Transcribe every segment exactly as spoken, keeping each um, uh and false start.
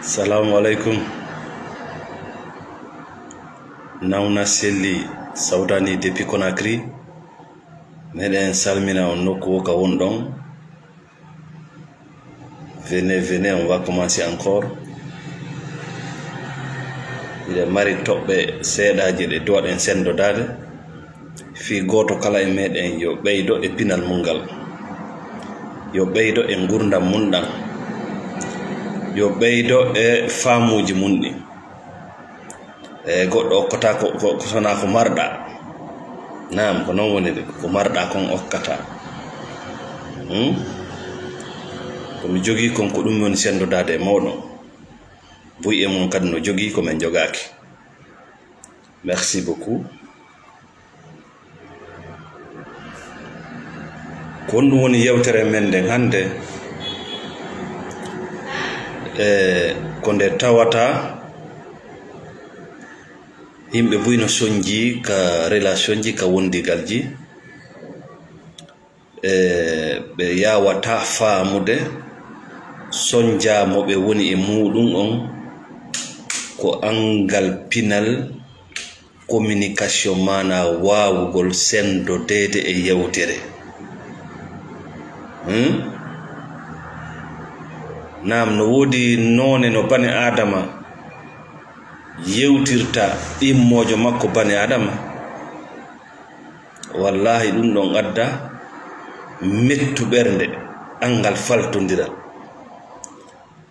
Salamu alaikum. Nauna Selli Saudani depuis Conakry. Meɗen salmina on nokku o ka wonɗon. Venez, venez, on va commencer encore. Hiɗen mari toɓɓe seeɗaaje ɗe duwaɗen sendodaade. Fii gooto kala e meɗen yo ɓeydo e pinal mum ngal. Yo ɓeydo e ngurdam mum ɗam. Yo ɓeydo e faamuuji mum ɗin. E goɗɗo okkata ko, ko, ko sona ko marɗa. Naam, ko noon woni de, ko marɗa kon okkata. Hmm? Ko mi jogii kon, ko ɗum woni sendodaade e mooɗon. Buy e mum kadi no jogii ko men jogaaki. Merci beaucoup. Ko honɗum woni yewtere men nden hannde? E ko nde tawata yimɓe buy no sonji ka relation ji, ka wondigal ji. E ɓe yawata faamude sonja mo ɓe woni e muɗum on ko angal pinal communication, maana waawugol sendodeede e yewtere. Hmm? Naam, no woodi noone no bani Aadama yewtirta immoojo makko bani Aadama. Wallaahi, ɗum ɗon adda mettu ɓernde, anngal faltondiral.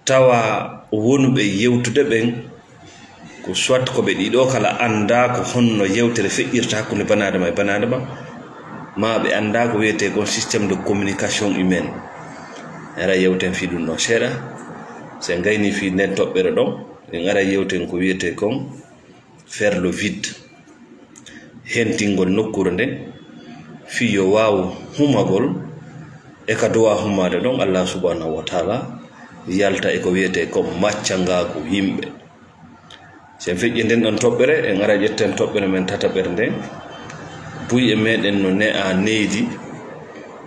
Tawa wonuɓe yewtude ɓen, ko soit ko ɓe ɗiɗo kala anndaa ko honno yewtere feƴƴirta hakkunde bani Aadama e bani Aadama, maa ɓe anndaa ko wiyetee kon système de communication humaine. Ara yewten fii ɗum ɗon seeɗa. So en ngaynii fii nden toɓɓere ɗon, en ara yewten ko wiyetee kon faire le vide, hentingol nokkuure nden, fii yo waawu humagol e ka duwa humaade ɗon, Allah subhanahu wa taala yalta e ko wiyetee ko maccangaaku yimɓe. So en feƴƴi nden ɗon toɓɓere, en ara ƴetten toɓɓere men tataɓere nden. Buy e meɗen no ne'a needi,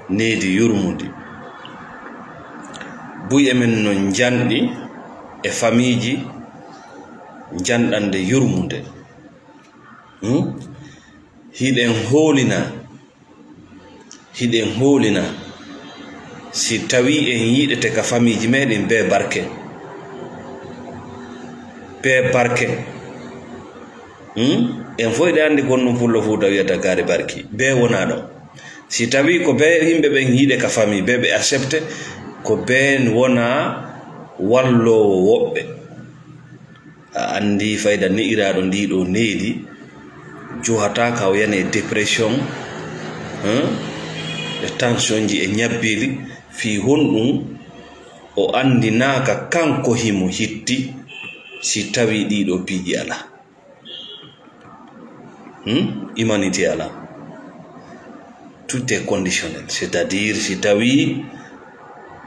needi yurmundi. Buy e men no njanɗi e famiiji njanɗande yurmunde. Hmm? Hiɗen hoolina, hiɗen hoolina si tawi en yiɗete ka famiiji meɗen bee barke. Bee barke. Hmm? En fof hiɗen anndi ko honɗum Pullo Fuuta wiyata gaari barki. Bee wonaa ɗon. Si tawi ko bee yimɓe ɓen yiɗe ka famille, bee ɓe accepte, ko bee wonaa walloowo woɓɓe. A anndi fayda ne'iraaɗo ndii ɗoo needi, johata ka o yana e dépression, hein? E tension ji e ñabbeeli, fii honɗum o anndinaaka kanko himo hitti si tawi ɗii ɗoo piiji alaa. Hmm? Humanité alaa. Tout est conditionnel. C'est-à-dire, si tawi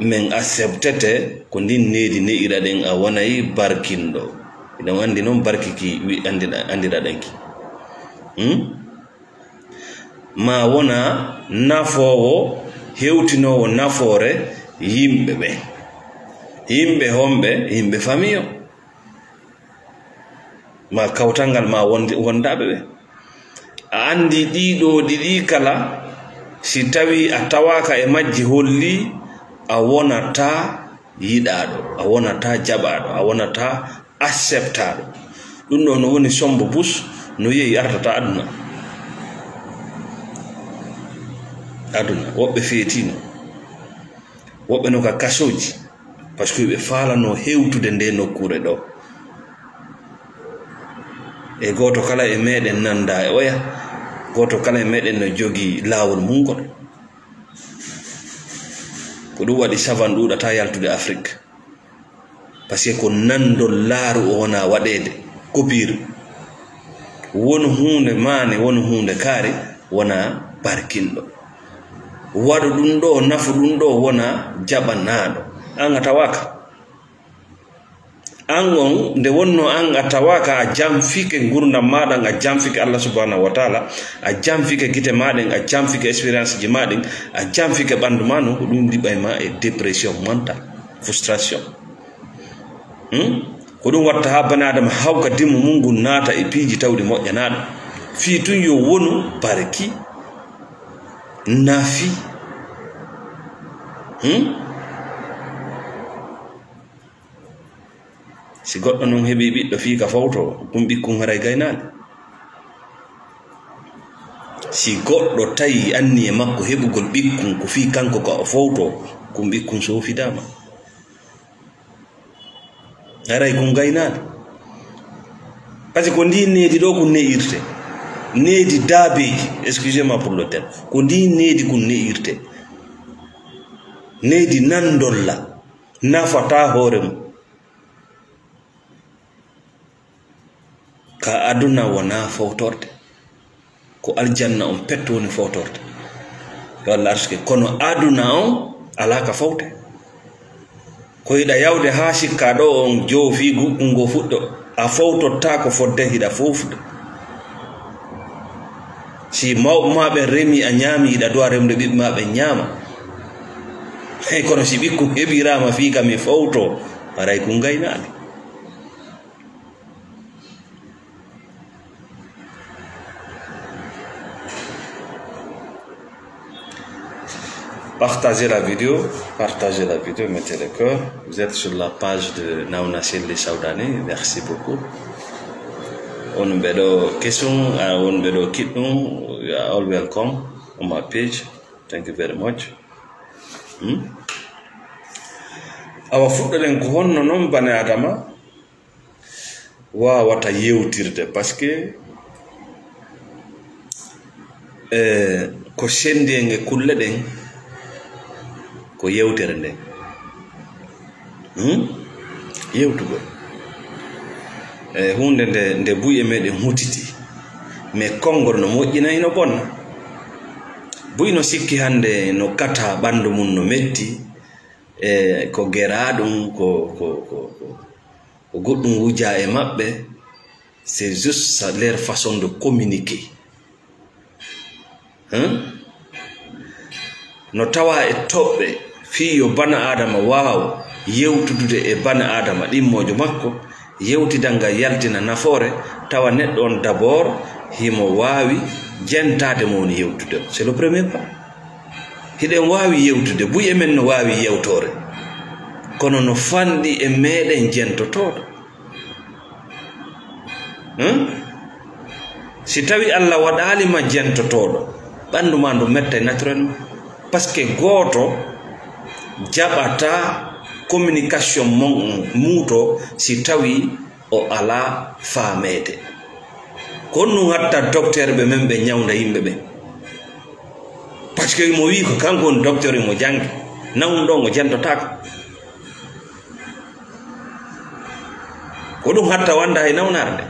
men acceptete ko ndin needi ne'iraɗen a wonay barkinɗo. Hiɗon anndi non barki ki wi-, anndira-, anndiraɗen ki. Hmm? Ma wona nafoowo, hewtinoowo nafoore yimɓe ɓe. Yimɓe homɓe? Yimɓe famiyo. Ma kawtal ngal ma wonde, wondaaɓe ɓe. A anndi ɗii ɗoo ɗiɗi kala, si tawi a tawaaka e majji, holli a wonata yiɗaaɗo, a wonata jaɓaaɗo, a wonata acceptaaɗo. Ɗum ɗoo no woni Sombo Bus no yehi artata aduna. Aduna, woɓɓe feetino. Woɓɓe no ka kasooji, parce que ɓe faalano hewtude nde nokkuure ɗo. E gooto kala e meɗen nanda e oya, gooto kala e meɗen no jogii laawol mum ngol. Ko ɗum waɗi savan ɗuuɗata yaltude Afrik. Parce que ko nanndol laaru o wona waɗeede, coupure. Won huunde maani, won huunde kaari, wona barkinɗo. Waɗu ɗum ɗo, nafu ɗum ɗo, wona jaɓanaaɗo. An a tawaaka. An on, nde wonno an a tawaaka, a jamfike ngurdam maaɗa, a jamfike Allah subhanahu wa taala, a jamfike gite maaɗen, a jamfike expérience ji maaɗen, a jamfike ɓanndu ma, non ko ɗum liɓay ma e dépression mentale, frustration. Hmm? Ko ɗum watta haa bani Aadama hawka dimmu mum ngun naata e piiji tawɗi moƴƴanaaɗo. Fii tun yo wonu barki nafi. Hmm? Si goɗɗo non heɓi ɓiɗɗo fii ka fawto, ɗum ɓikkun haray gaynaali. Si goɗɗo tawi anniye makko heɓugol ɓikkun ko fii kanko ka o fawto, ɗum ɓikkun soofidaama. Haray kun gaynaali. Parce que ko ndi needi ɗo kun ne'irte. Needi daabeeji, excusez-moi pour le terme. Ko ndi needi kun ne'irte. Needi nandolla, nafataa hoore mum. Ka aduna wonaa fawtorde. Ko aljanna on pet woni fawtorde. Yo Allah arsuke. Kono aduna on alaa ka fawte. Ko yiɗa yawde haa sikka ɗo on joofi gu-, ngo fuɗɗo. A fawtottaako fodde hiɗa fofde. Si mawɓe maa ɓen remi a ñaami, hiɗa duwa remde ɓiɓɓe maa ɓen ñaama. Hey, kono si ɓikkun heɓiraama fii ka mi fawto, haray kun gaynaali. Partagez la vidéo, partagez la vidéo, mettez le cœur. Vous êtes sur la page de Nauna Shelly Saudani. Merci beaucoup. On ɓe ɗo kesum, ah, on ɓe ɗo kiɗɗum. You are all welcome on my page. Thank you very much. Hmm? Awa fuɗɗoɗen ko honno non bani Adama waawata yewtirde, parce que, eh, ko sendiyange kulle ɗen ko yewtere nden. Hmm? Yewtugol. Eh, huunde nde, nde buy e meɗen hutiti. Mais konngol no moƴƴina, ino bonna. Buy no sikki hannde no kata ɓanndu mum no metti, e ko geraa ɗum, ko, ko, ko, ko, ko goɗɗum wujaa e maɓɓe, c'est juste ça, leur façon de communiquer. Hein? No tawa e toɓɓe fii yo bana Aadama waaw yewtudude e bana Aadama ɗimmoojo makko, yewtidal ngal yaltina nafoore, tawa neɗɗo on d'abord himo waawi jentaade mo woni yewtude. C'est le premier pas. Hiɗen waawi yewtude, buy e men no waawi yewtoore, kono no fanɗi e meɗen jentotooɗo. Hmm? Si tawi Allah waɗaali ma jentotooɗo, ɓanndu ma ndu mettay naturellement. Parce que gooto jaɓata communication mon muuto si tawi o alaa faameede. Ko honɗum hatta docteur ɓe men ɓe ñawnda yimɓe ɓen? Parce que mo wii ko kanko woni docteur, mo janngi, nawnuɗo mo jentotaako. Ko ɗum hatta wonda hay nawnaare nde.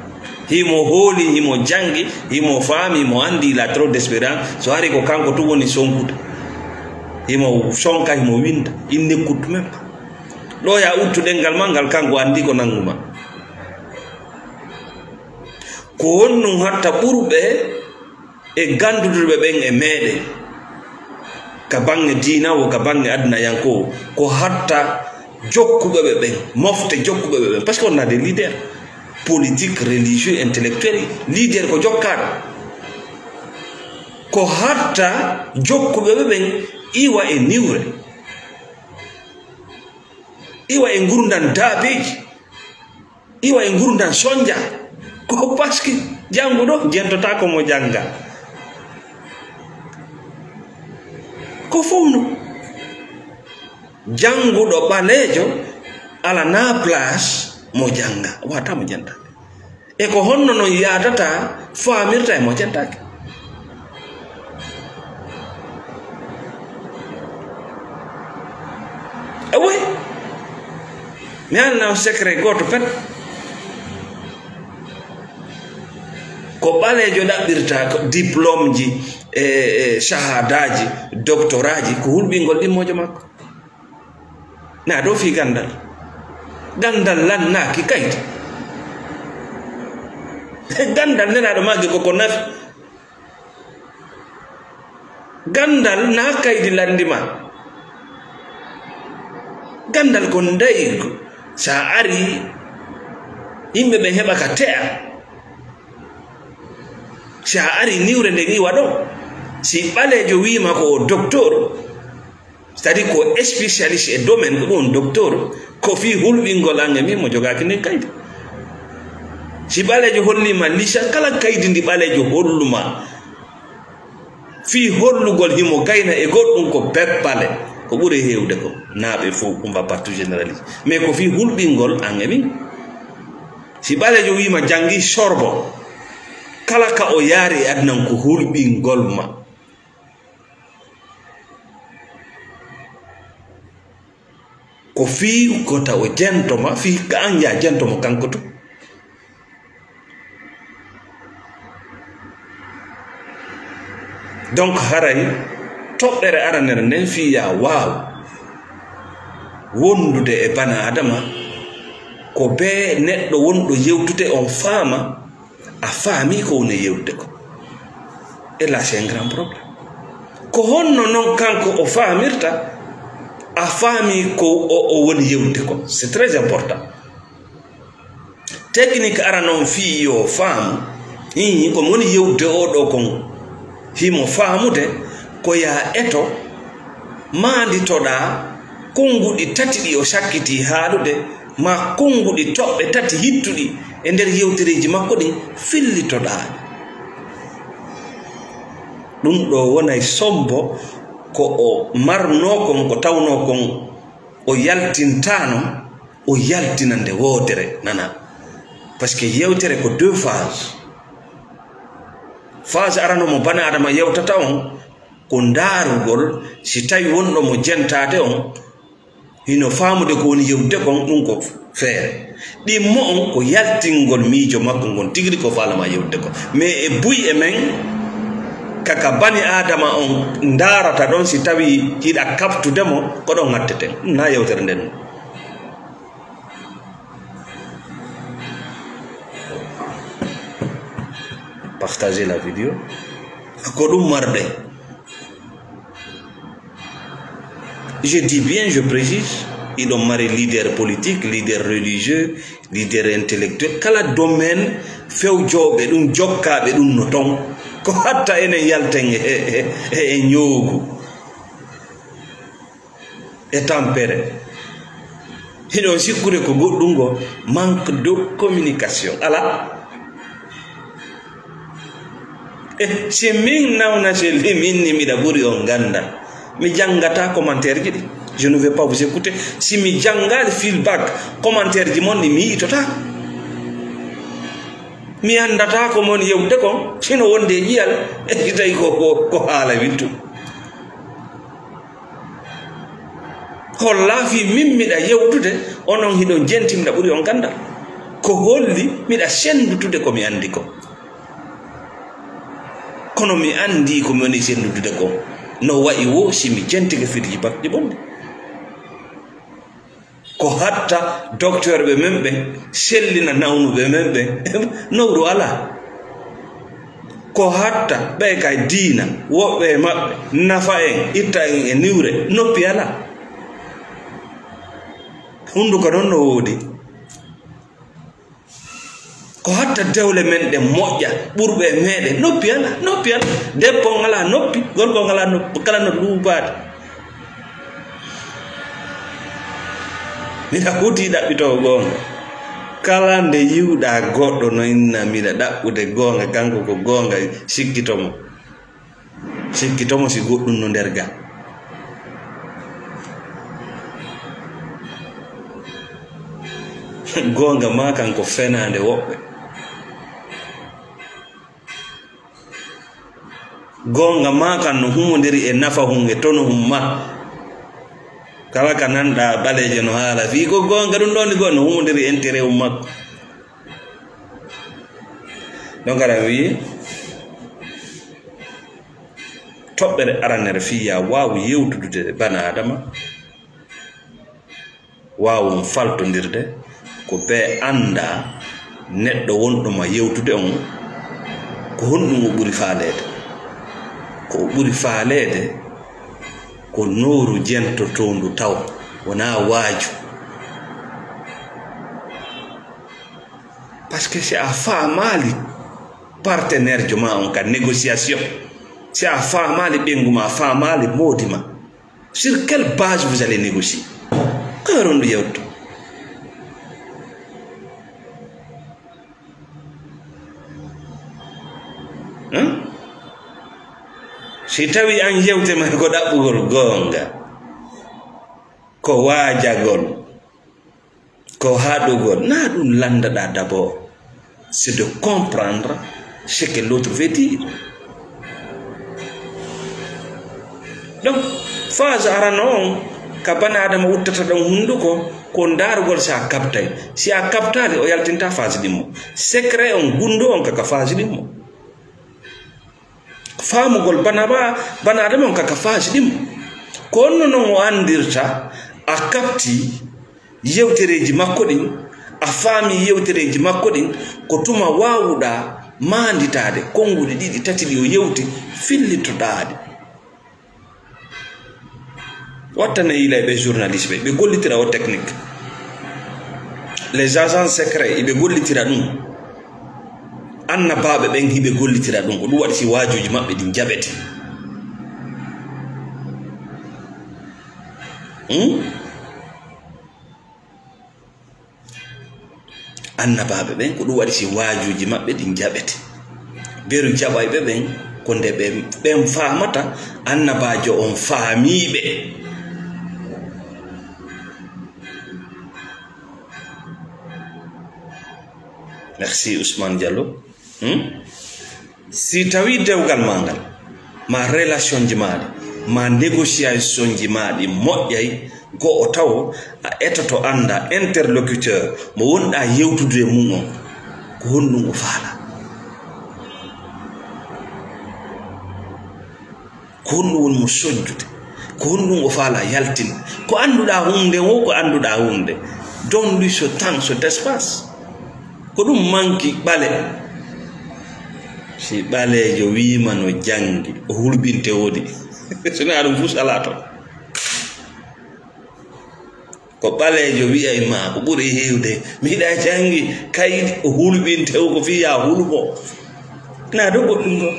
Himo hooli, himo janngi, himo faami, himo anndi, il a trop d'expérience. So ari ko kanko tun woni sonkude. Himo sonka, himo winnda. Il n'écoute même pas. Ɗo ya uttu ɗenngal ma ngal, kanko anndi ko nanngu ma. Ko honɗum hatta ɓurɓe e gannduduɓe ɓen e meɗen, ka baŋŋe diina wo, ka baŋŋe aduna yankoowo, ko hatta jokkuɓe ɓe ɓen, mofte jokkuɓe ɓe ɓen, parce que on a des leaders politiques, religieux, intellectuels, leader ko jokkaaɗo. Ko hatta jokkuɓe ɓe ɓen iwa e niwre, iwa e ngurndan daabeeji. Iwa e ngurndan sonja. Ko parce que jannguɗo jentotaako mo jannga. Ko fof no jannguɗo ɓaleejo alana place mo jannga, wata mo janta. E ko honno non yaadata faamirta e mo jentaaki? Awoy, mi anna on secret gooto pet. Ko ɓaleejo ɗaɓɓirta ko diplôme ji e, e shahadaji, doctorat ji, ko hulɓingol ɗimmoojo makko. Na ɗo fii ganndal. Ganndal lannaaki kaydi. Ganndal nelaaɗo maaki ko ko nafi. Ganndal na kaydi lanndi ma. Ganndal ko ndaygu. Si a ari, yimɓe ɓen heɓa ka te'a. Si a ari, niwre nden iwa ɗon. Si ɓaleejo wiima ko o docteur, c'est-à-dire ko spécialiste e domaine, ko ɗum docteur, ko fii hulɓingol an e min mo jogaaki nden kaydi. Si ɓaleejo holliima licence, kala kaydi ndi ɓaleejo holluma, fii hollugol himo gayna e goɗɗum, ko peppale, ko ɓuri heewde ko. Naaɓe fof, on va pas tout généraliser. Mais ko fii hulɓingol an e min. Si ɓaleejo wiima janngi Sorbonne, kala ka o yaari e aduna on ko hulɓingol ma. Ko fii ko taw o jento ma, fii ka an ya jento mo kanko tun. Donc, haray toɓɓere aranere nden fii ya waaw wondude e bana Adama, ko bee neɗɗo wonɗo yewtude on faama, a faami ko woni yewtude ko. Et là, c'est un grand problème. Ko honno non kanko o faamirta, a faami ko o, o woni yewtude ko? C'est très important. Technique arano on fii yo faamu, hii, ko woni yewtude o ɗo kon, himo faamude, ko ya eto, maanditoɗaa konnguɗi tati ɗi o sakkitii haalude, maa konnguɗi toɓɓe tati hittuɗi e nder yewtereeji makko ɗin, fillitoɗaa ɗi. Ɗum ɗo wonay sombo ko o marnoo kon, ko tawnoo kon o yaltintaano, o yaltina nde wootere, nana. Parce que yewtere ko deux phases. Phase arano mo bana Adama yewtata on, ko ndaarugol si tawi wonɗo mo jentaade on, hino faamude ko woni yewtude kon, ɗum ko feere. Ɗimmo on ko yaltingol miijo makko ngon tigi rigi ko faalama yewtude kon. Mais e buy e men, kaka bani Adama on ndaarata ɗon, si tawi hiɗa kaptude mo, ko ɗon ngatteten. Ɗum na yewtere nden. Partagez la vidéo. Ko ɗum marɗe. Je dis bien, je précise, hiɗon mari leader politique, leader religieux, leader intellectuel, kala domaine fewjooɓe ɗum, jokkaaɓe ɗum no ton. Ko hatta enen yalten e, e, e, e ñoogu, e tampere. Hiɗon sikkude ko goɗɗum ngo, manque de communication. Ala. Eh, si min nawna selli min ni miɗa ɓuri on gandal. Mi jangata commentaire ji ɗi. Je ne vais pas vous écouter. Si mi jangaali feedback, commentaire ji mon ɗi mi yi'itota. Mi andata ko mon yewde kon, hino wonde e ƴiyal, e si tawi ko, ko, ko haala wittu. Holla fii min miɗa yewtude, onon hiɗon jenti miɗa ɓuri on gandal. Ko holli miɗa sendutude ko mi andi ko. Kono mi andi ko mi woni sendutude ko. No wa'i wo si mi jentike firji bakji bonɗi. Ko hatta docteur ɓe men ɓe, sellina nawnuɓe men ɓe, nowru alaa. Ko hatta ɓe kay diina, woɓɓe e maɓɓe, nafa en, itta en e niwre, noppi alaa. Hunduko noon no woodi. Ko hatta dewle men ɗe moƴƴa, ɓurɓe e meɗen, noppi alaa, noppi alaa. Debbo on alaa noppi, gorko on alaa noppi, kala no luubaade. Miɗa huuti ɗaɓɓitoo goonga. Kala nde yi'uɗaa goɗɗo no inna miɗa ɗaɓɓude goonga, kanko ko goonga, sikkito mo. Sikkito mo si goɗɗum no nder ga. Goonga maa kan ko fenaande woɓɓe. Goonga maa kan no humondiri e nafahun e tonohun maa. Kala ka nanɗaa ɓaleejo no haala fii ko goonga, ɗum ɗoon ni goonga no humondiri e intérêt um makko. Donc, aɗa wi'i, toɓɓere aranere fii yaa waawu yewtudude bana Adama, waawu on faltondirde, ko bee annda neɗɗo wonɗo ma yewtude on, ko honɗum o ɓuri faaleede. Ko o ɓuri faaleede, ko nowru jentotoondu taw, wonaa waaju. Parce que si a faamaali partenaire jo ma on ka négociation, si a faamaali ɓeyngu ma, a faamaali moodi ma, sur quelle base vous allez négocier? Ko rondu yewtu. Hein? Si tawi an yewte ma ko ɗaɓɓugol goonga, ko waajagol, ko haɗugol, na ɗum lanndaɗaa d'abord, c'est de comprendre ce que l'autre veut dire. Donc, phase arano on, ka bana adama uttata ɗon hunduko, ko ndaarugol si a kaptay. Si a kaptaali, o yaltinta phase ɗimmo. Secret on, gunndo on, kaka phase ɗimmo. Faamugol bana ba, bana adama on, kaka phase ɗimmo. Ko onno non o anndirta, a kapti yewtereeji makko ɗin, a faami yewtereeji makko ɗin, ko tuma waawuɗaa maanditaade konnguɗi ɗiɗi, tati ɗi o yewti, fillitoɗaa ɗi. Wattane yiila e ɓe journaliste ɓe, ɓe gollitira o technique. Les agents secrets, iɓe gollitira ɗum. Annabaaɓe ɓen hiɓe gollitira ɗum. Ko ɗum waɗi si waajuuji maɓɓe ɗin jaɓete. Hmm? Annabaaɓe ɓen, ko ɗum waɗi si waajuuji maɓɓe ɗin jaɓete. Beru jaɓayɓe ɓen, ko nde ɓe, ɓen faamata annabaajo on faamiiɓe. Merci, Ousmane Diallo. Hmm? Si tawii dewgal maa ngal, ma relationji maa ɗi, ma négociationji maa ɗi moƴƴay, go'o tawo a etoto annda interlocuteur mo wonɗaa yewtude e mum on, ko honɗum o faalaa? Ko honɗum woni mo sojjude? Ko honɗum o faalaa yaltinde? Ko annduɗaa huunde wo, ko annduɗaa huunde. Donne-lui ce temps, cet espace. Ko ɗum manki ɓale. Si ɓaleejo wiima no janngi, o hulɓinte woni. So wonaa ɗum fus alaa toon. Ko ɓaleejo wi'ay ma, ko ɓuri heewde, mi hiɗa janngi, kaydi, o hulɓinte wo ko fii yaa hulɓo. Naa do goɗɗum ɗo.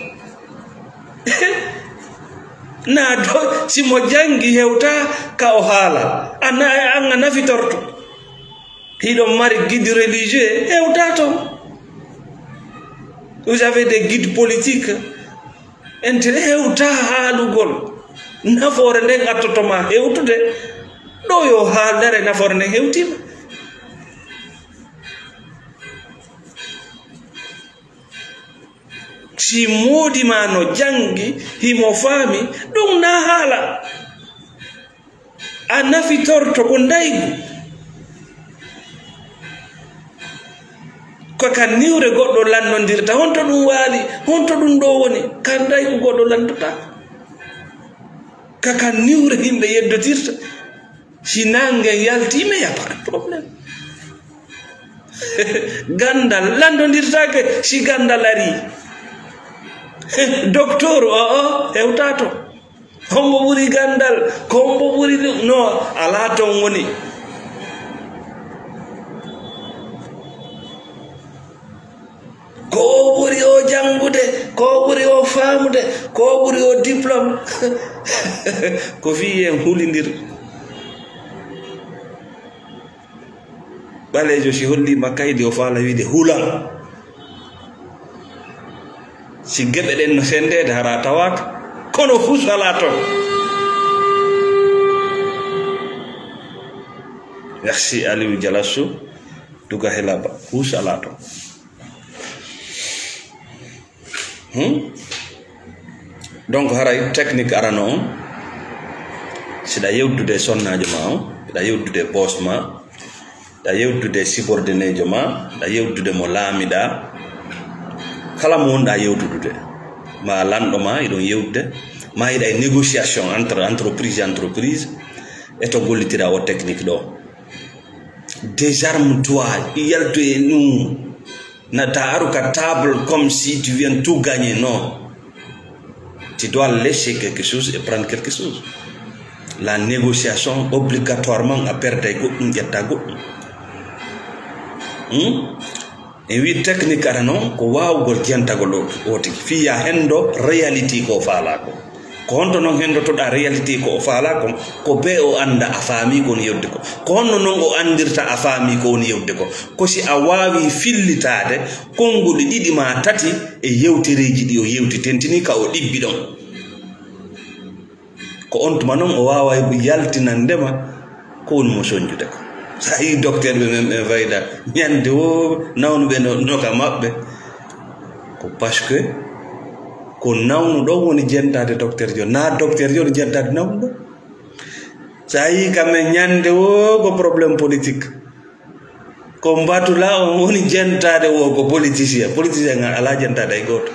Naa do, si mo janngi hewta ka o haala. A na-, an a nafitorto. Hiɗon mari guide religieux, hewta toon. Vous avez des guides politiques. Enten hewta haalugol. Nafoore nden attoto ma hewtude. Ɗo yo haaldere nafoore nden hewtiima. Si moodi ma no janngi, himo faami, ɗum na haala. A nafitorto ko ndaygu. Ko ka niwre goɗɗo lannondirta, honto ɗum waali, honto ɗum ɗo woni, ka ndaygu goɗɗo lanndota. Ka ka niwre yimɓe yeddotirta. Si nange yalti, mais y a pas de problème. Ganndal lanndondirtaake si ganndal ari. Docteur o, o hewta to. Hombo ɓuri ganndal, ko hombo ɓuri ɗum? No, alaa toon woni. Ko o ɓuri o janngude, ko o ɓuri o faamude, ko o ɓuri o diplôme. Ko fii en hulindir. Ɓaleejo si holliima kaydi, o faala wiide hulan. Si geɓe ɗen no senndeede, hara tawaaka. Kono fus alaa toon. Merci, Aliou Dialasso, Duga Helaba. Fus alaa toon. Hmm? Donc, haray technique arano on, siɗa yewtude e sonnaajo ma on, siɗa yewtude e boss ma, siɗa yewtude e subordinné jo ma, siɗa yewtude mo laamiɗaa, kala mo wonɗaa yewtudude, ma lanɗo ma, hiɗon yewtude, ma hiɗa e négociation entre entreprise et entreprise, e to gollitira o technique ɗo. Désarme-toi, yaltu e ɗum. Na ta aru ka table comme si tu viens tout gagner, non. Tu dois laisser quelque chose et prendre quelque chose. La négociation, obligatoirement, a perdre goɗɗum, ƴetta goɗɗum. Hmm? En wi technique ara noon ko waawgol jentagol o, o tigi. Fiya henndo réalité ko o faalaa ko. Ko honto noon henndotoɗaa réalité ko o faalaa kon? Ko bee o annda a faamii ko woni yewde ko. Ko honno noon o anndirta a faamii ko woni yewde ko? Ko si a waawii fillitaade konnguli ɗiɗi maa tati e yewtereeji ɗi o yewti, tentinii ka o ɗibbi ɗon. Ko on tuma noon o waaway yaltinande ma ko woni mo soñjude ko. So a yii docteur ɓe men ɓen fayda, ñande woo nawnuɓe no, no ka maɓɓe. Ko parce que ko nawnuɗo woni jentaade docteur jo, naa docteur jo woni jentaade nawnuɗo. So a yii ka men ñande woo ko problème politique. Ko mbatula on woni jentaade wo ko politicien. Politicien ngal alaa jentaade hay gooto.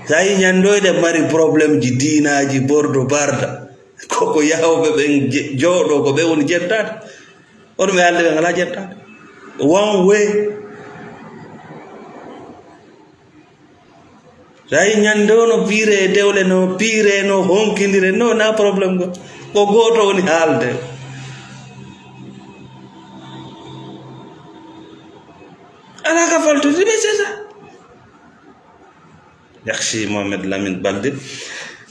So a yii ñanndoyde mari problème ji diinaaji, bordo barda, ko, ko yahooɓe ɓen je-, jooɗoo, ko ɓe woni jentaade. On ɓe haalde ɓen alaa jentaade. One way. Tawi ñande o no piire e dewle, no piire, no honkindire, no na problème go. Ko gooto woni haalde. Alaa ka faltude, mais c'est ça. Merci, Mohamed Lamine Balde.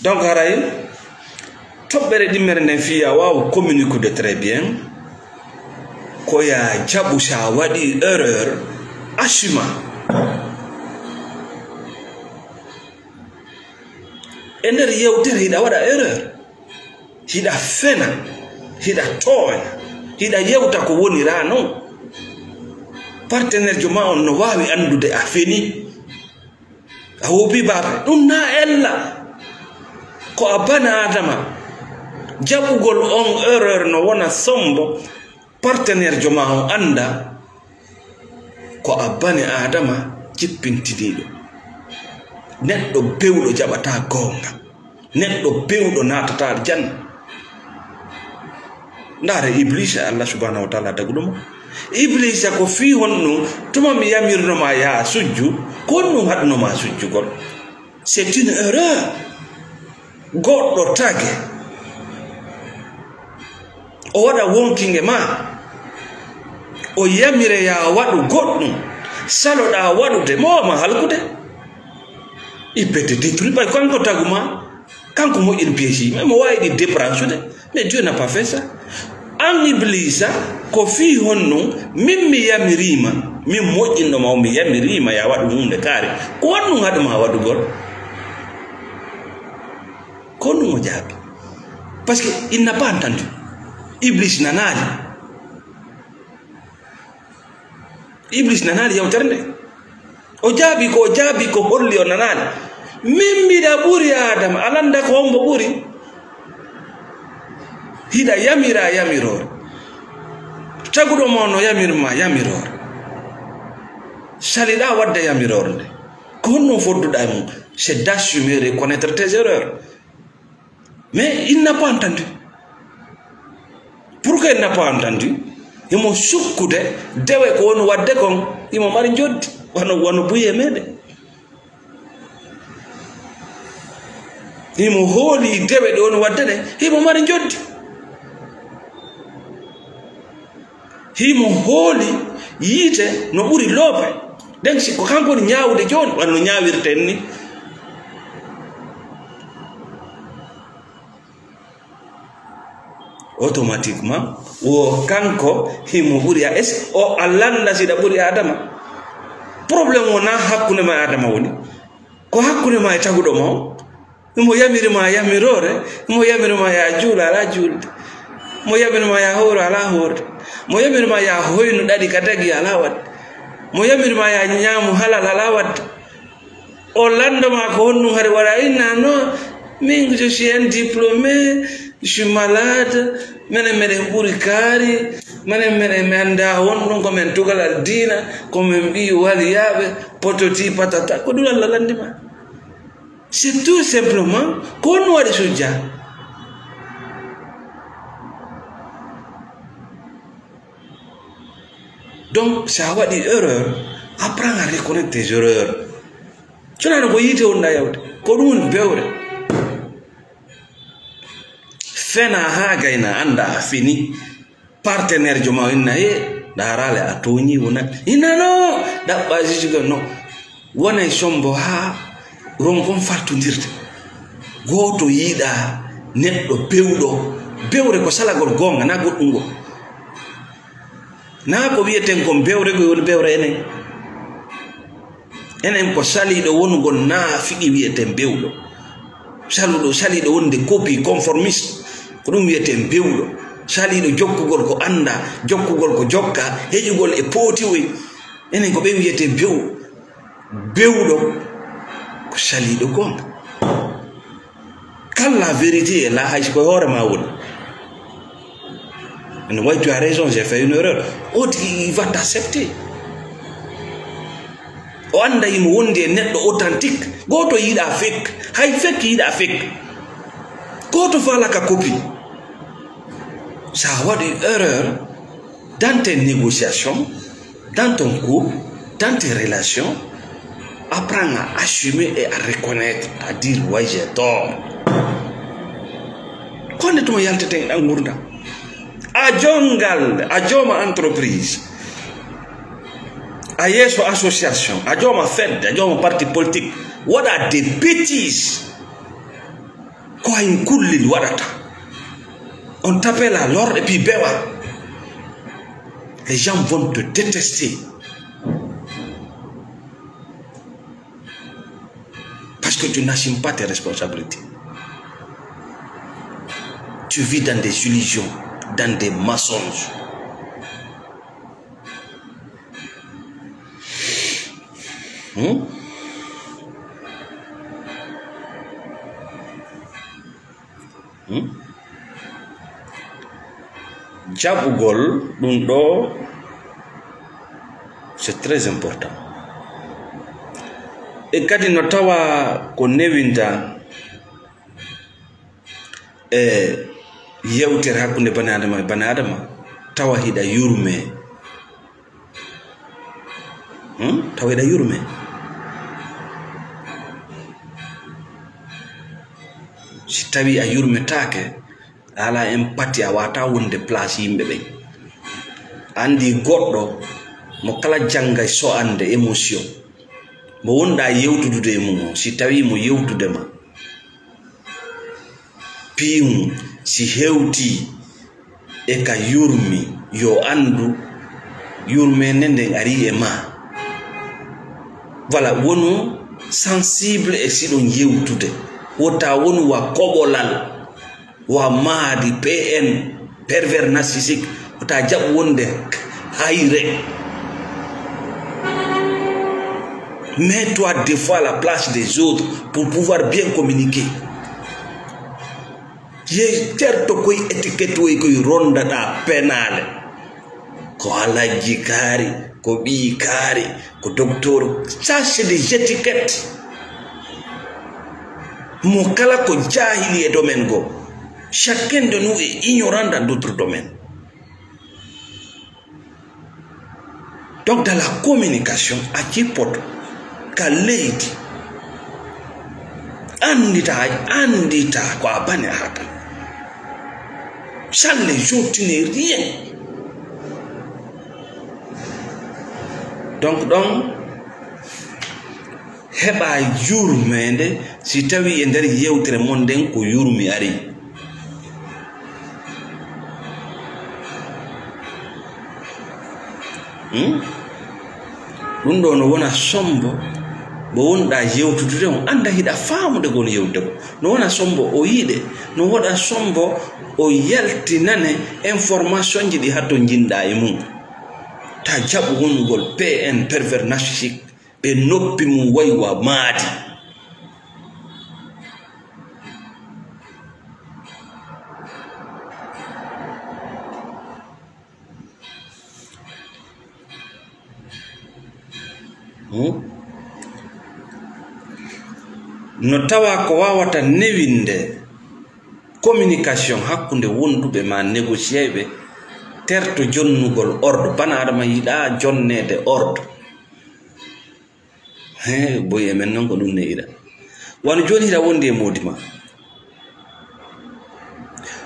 Donc, haray, toɓɓere ɗimmere nden fiya waaw communiquer très bien. Ko ya jaɓu sa waɗi erreur, assuma. E nder yewtere hiɗa waɗa erreur. Hiɗa fena, hiɗa tooña, hiɗa yewta ko wonira non. Partenaire jo ma on no waawi anndude a feni. A woopi baabe. Ɗum na ella. Ko a bana Adama. Jaɓugol on erreur no wona sombo. Partenaire jo ma on annda ko a bani Adama jippintiniiɗo. Neɗɗo bewɗo jaɓata goonga. Neɗɗo bewɗo naatata aljanna. Ndaare Iblisa, Allah subhanahu wa ta'ala daguɗo mo. Iblisa, ko fii honɗum tuma mi yamirno ma yaa sujju, ko honɗum haɗno ma sujjugol? C'est une erreur. Goɗɗo tage, o waɗa wonkinge ma, o yamire yaa waɗu goɗɗum, saloɗaa waɗude, mo ma halkude. Il peut te détruire, parce que kanko tagu ma, kanko moƴƴin pièce, mais mo waawi ɗi débranchude. Mais Dieu n'a pas fait ça. An Iblisa, ko fii honɗum min mi yamiriima, min moƴƴinɗo ma o mi yamiriima ya waɗu huunde kaari. Ko honɗum haɗu ma waɗugol? Ko honɗum o jaabi? Parce que il n'a pas entendu. Iblis nanaali. Iblis nanaali yewtere nde. O jaabi ko, o jaabi ko holli o nanaali. Min mbiɗa ɓuri Adama, a lannda ko hombo ɓuri? Hiɗa yamira yamiroore. Taguɗo ma no yamirma yamiroore. Saliɗa wadde yamiroore nde. Ko honno fodduɗa e mum? C'est d'assumer, reconnaître tes erreurs. Mais il n'a pas entendu. Pourquoi il n'a pas entendu? Himo sukkude dewe ko woni wadde kon, himo mari njoddi, wano, wano buye meɗen. Himo hooli dewe ɗe woni wadde ɗe, himo mari njoddi. Himo hooli yiite no ɓuri loope. Ɗen si ko kanko woni ñaawude jooni, wano no ñaawirten ni. Automatiquement, wo kanko himo ɓuri a, est-ce que o a lannda siɗa ɓuri Adama? Problème wona hakkunde ma e Adama woni. Ko hakkunde ma e taguɗo ma o. Mo yamiri ma yamiroore, mo yamiri ma ya juula, ala juulde. Mo yamiri ma ya howru, ala howrude. Mo yamiri ma ya hoynu ɗaɗi ka dagi, ala waɗde. Mo yamiri ma ya ñaamu halal, ala waɗde. O lanndo ma ko honɗum hari waɗa? Inna, non, min, je suis un diplômé, je suis malade, menen meɗen ɓuri kaari, menen meɗen mi annda honɗum, ko men tugalal diina, ko men ɓii waliyaaɓe, pototi patata, ko ɗum Allah lanndi ma. C'est tout simplement ko honɗum waɗi sujja. Donc, si a waɗi erreur, apprends à reconnaître tes erreurs. Sonano ko yiite wonɗa yawde, ko ɗum woni bewre. Fena haa gayna annda a fini. Partenaire jo ma o inna, "He, Daarale a tooñi wona. Inano ɗaɓɓa juge no. Wonay sombo haa ronkon fartondirde. Gooto yiɗa neɗɗo bewɗo. Bewre ko salagol goonga, na goɗɗum ngol. Na ko wiyeten kon bewre, ko woni bewre enen. Enen ko saliiɗo wonugol naafiqi wiyeten bewɗo. Saluɗo, saliiɗo wonde copie conformiste, ko ɗum wiyeten bewɗo. Saliiɗo jokkugol ko annda, jokkugol ko jokka, heƴugol e pootiwoy. Enen ko ɓe wiyeten bewɗo. Bewɗo ko saliiɗo goonga. Quand la vérité est là, hay si ko hoore ma woni. Ene wayi, tu as raison, j'ai fait une erreur. O tigi, il va t'accepter. O annda imo wondi e neɗɗo authentique. Gooto yiɗa fake. Hay fake yiɗa fake. Gooto faalaka copie. Sa waɗi erreur dans tes négociations, dans ton couple, dans tes relations, apprends à assumer et à reconnaître, à dire, ouais, j'ai tort. Ko nde tuma yalteten ɗan ngurndan. A jongal, a jooma entreprise, a yeeso association, a jooma fedde, a jooma parti politique, waɗa des bêtises. Ko hay kullin waɗata. On t'appelle à l'ordre et puis bewa. Les gens vont te détester. Parce que tu n'assumes pas tes responsabilités. Tu vis dans des illusions, dans des mensonges. Hmm? Hmm? Jaɓugol ɗum ɗo, c'est très important. E kadi no tawa ko newinta e yewtere hakkunde bani Adama e bani Adama, tawa hiɗa yurme. Hmm? Tawa hiɗa yurme. Si tawi a yurmetaake, a ala empathie, a wata wonde place yimɓe ɓen. Andi goɗɗo mo kala jangay so ande émotion. Mo wonɗa yewtudude e mum o, si tawi mo yewtude ma, piiwum si hewti e ka yurmi, yo anndu yurmeende nden ari e ma. Voilà, wonu sensible e siɗon yewtude. Wota wonu wa koɓolal, wa maadi, P N, pervers narcissique. Wota jaɓu wonde hayre. Mets-toi des fois à la place des autres pour pouvoir bien communiquer. Ye terto koy étiquette woy koy rondaɗa penaale. Ko alajji kaari, ko ɓii kaari, ko docteur. Ça, c'est des étiquettes. Mo kala ko jahili e domaine go. Chacun de nous est ignorant dans d'autres domaines. Donc, dans la communication, a jippoto ka leydi. Andita, andita ko a bane a hata. Sans les autres, tu n'es rien. Donc, ɗon, heɓa yurmeende si tawi e nder yewtere mon nden ko yurmi ari. Hmm? Ɗum ɗo no wona sombo, mo wonɗa yewtudude on, annda hiɗa faamude ko woni yewtude ko. No wona sombo o yiɗe, no wona sombo o yaltinane information ji ɗi hatto jinɗa e mum. Ta jaɓu wonugol P N, pervers narcissique. Ɓe noppi mum wayi wa maadi. Hmm? No tawa ko wawata newinde communication hakkunde wonduɓe ma négocier ɓe, terto jonnugol ordre. Bana adama yiɗa jonnede ordre. He, boy e men non ko ɗum ne ira. Wano joni hiɗa wondi e moodi ma.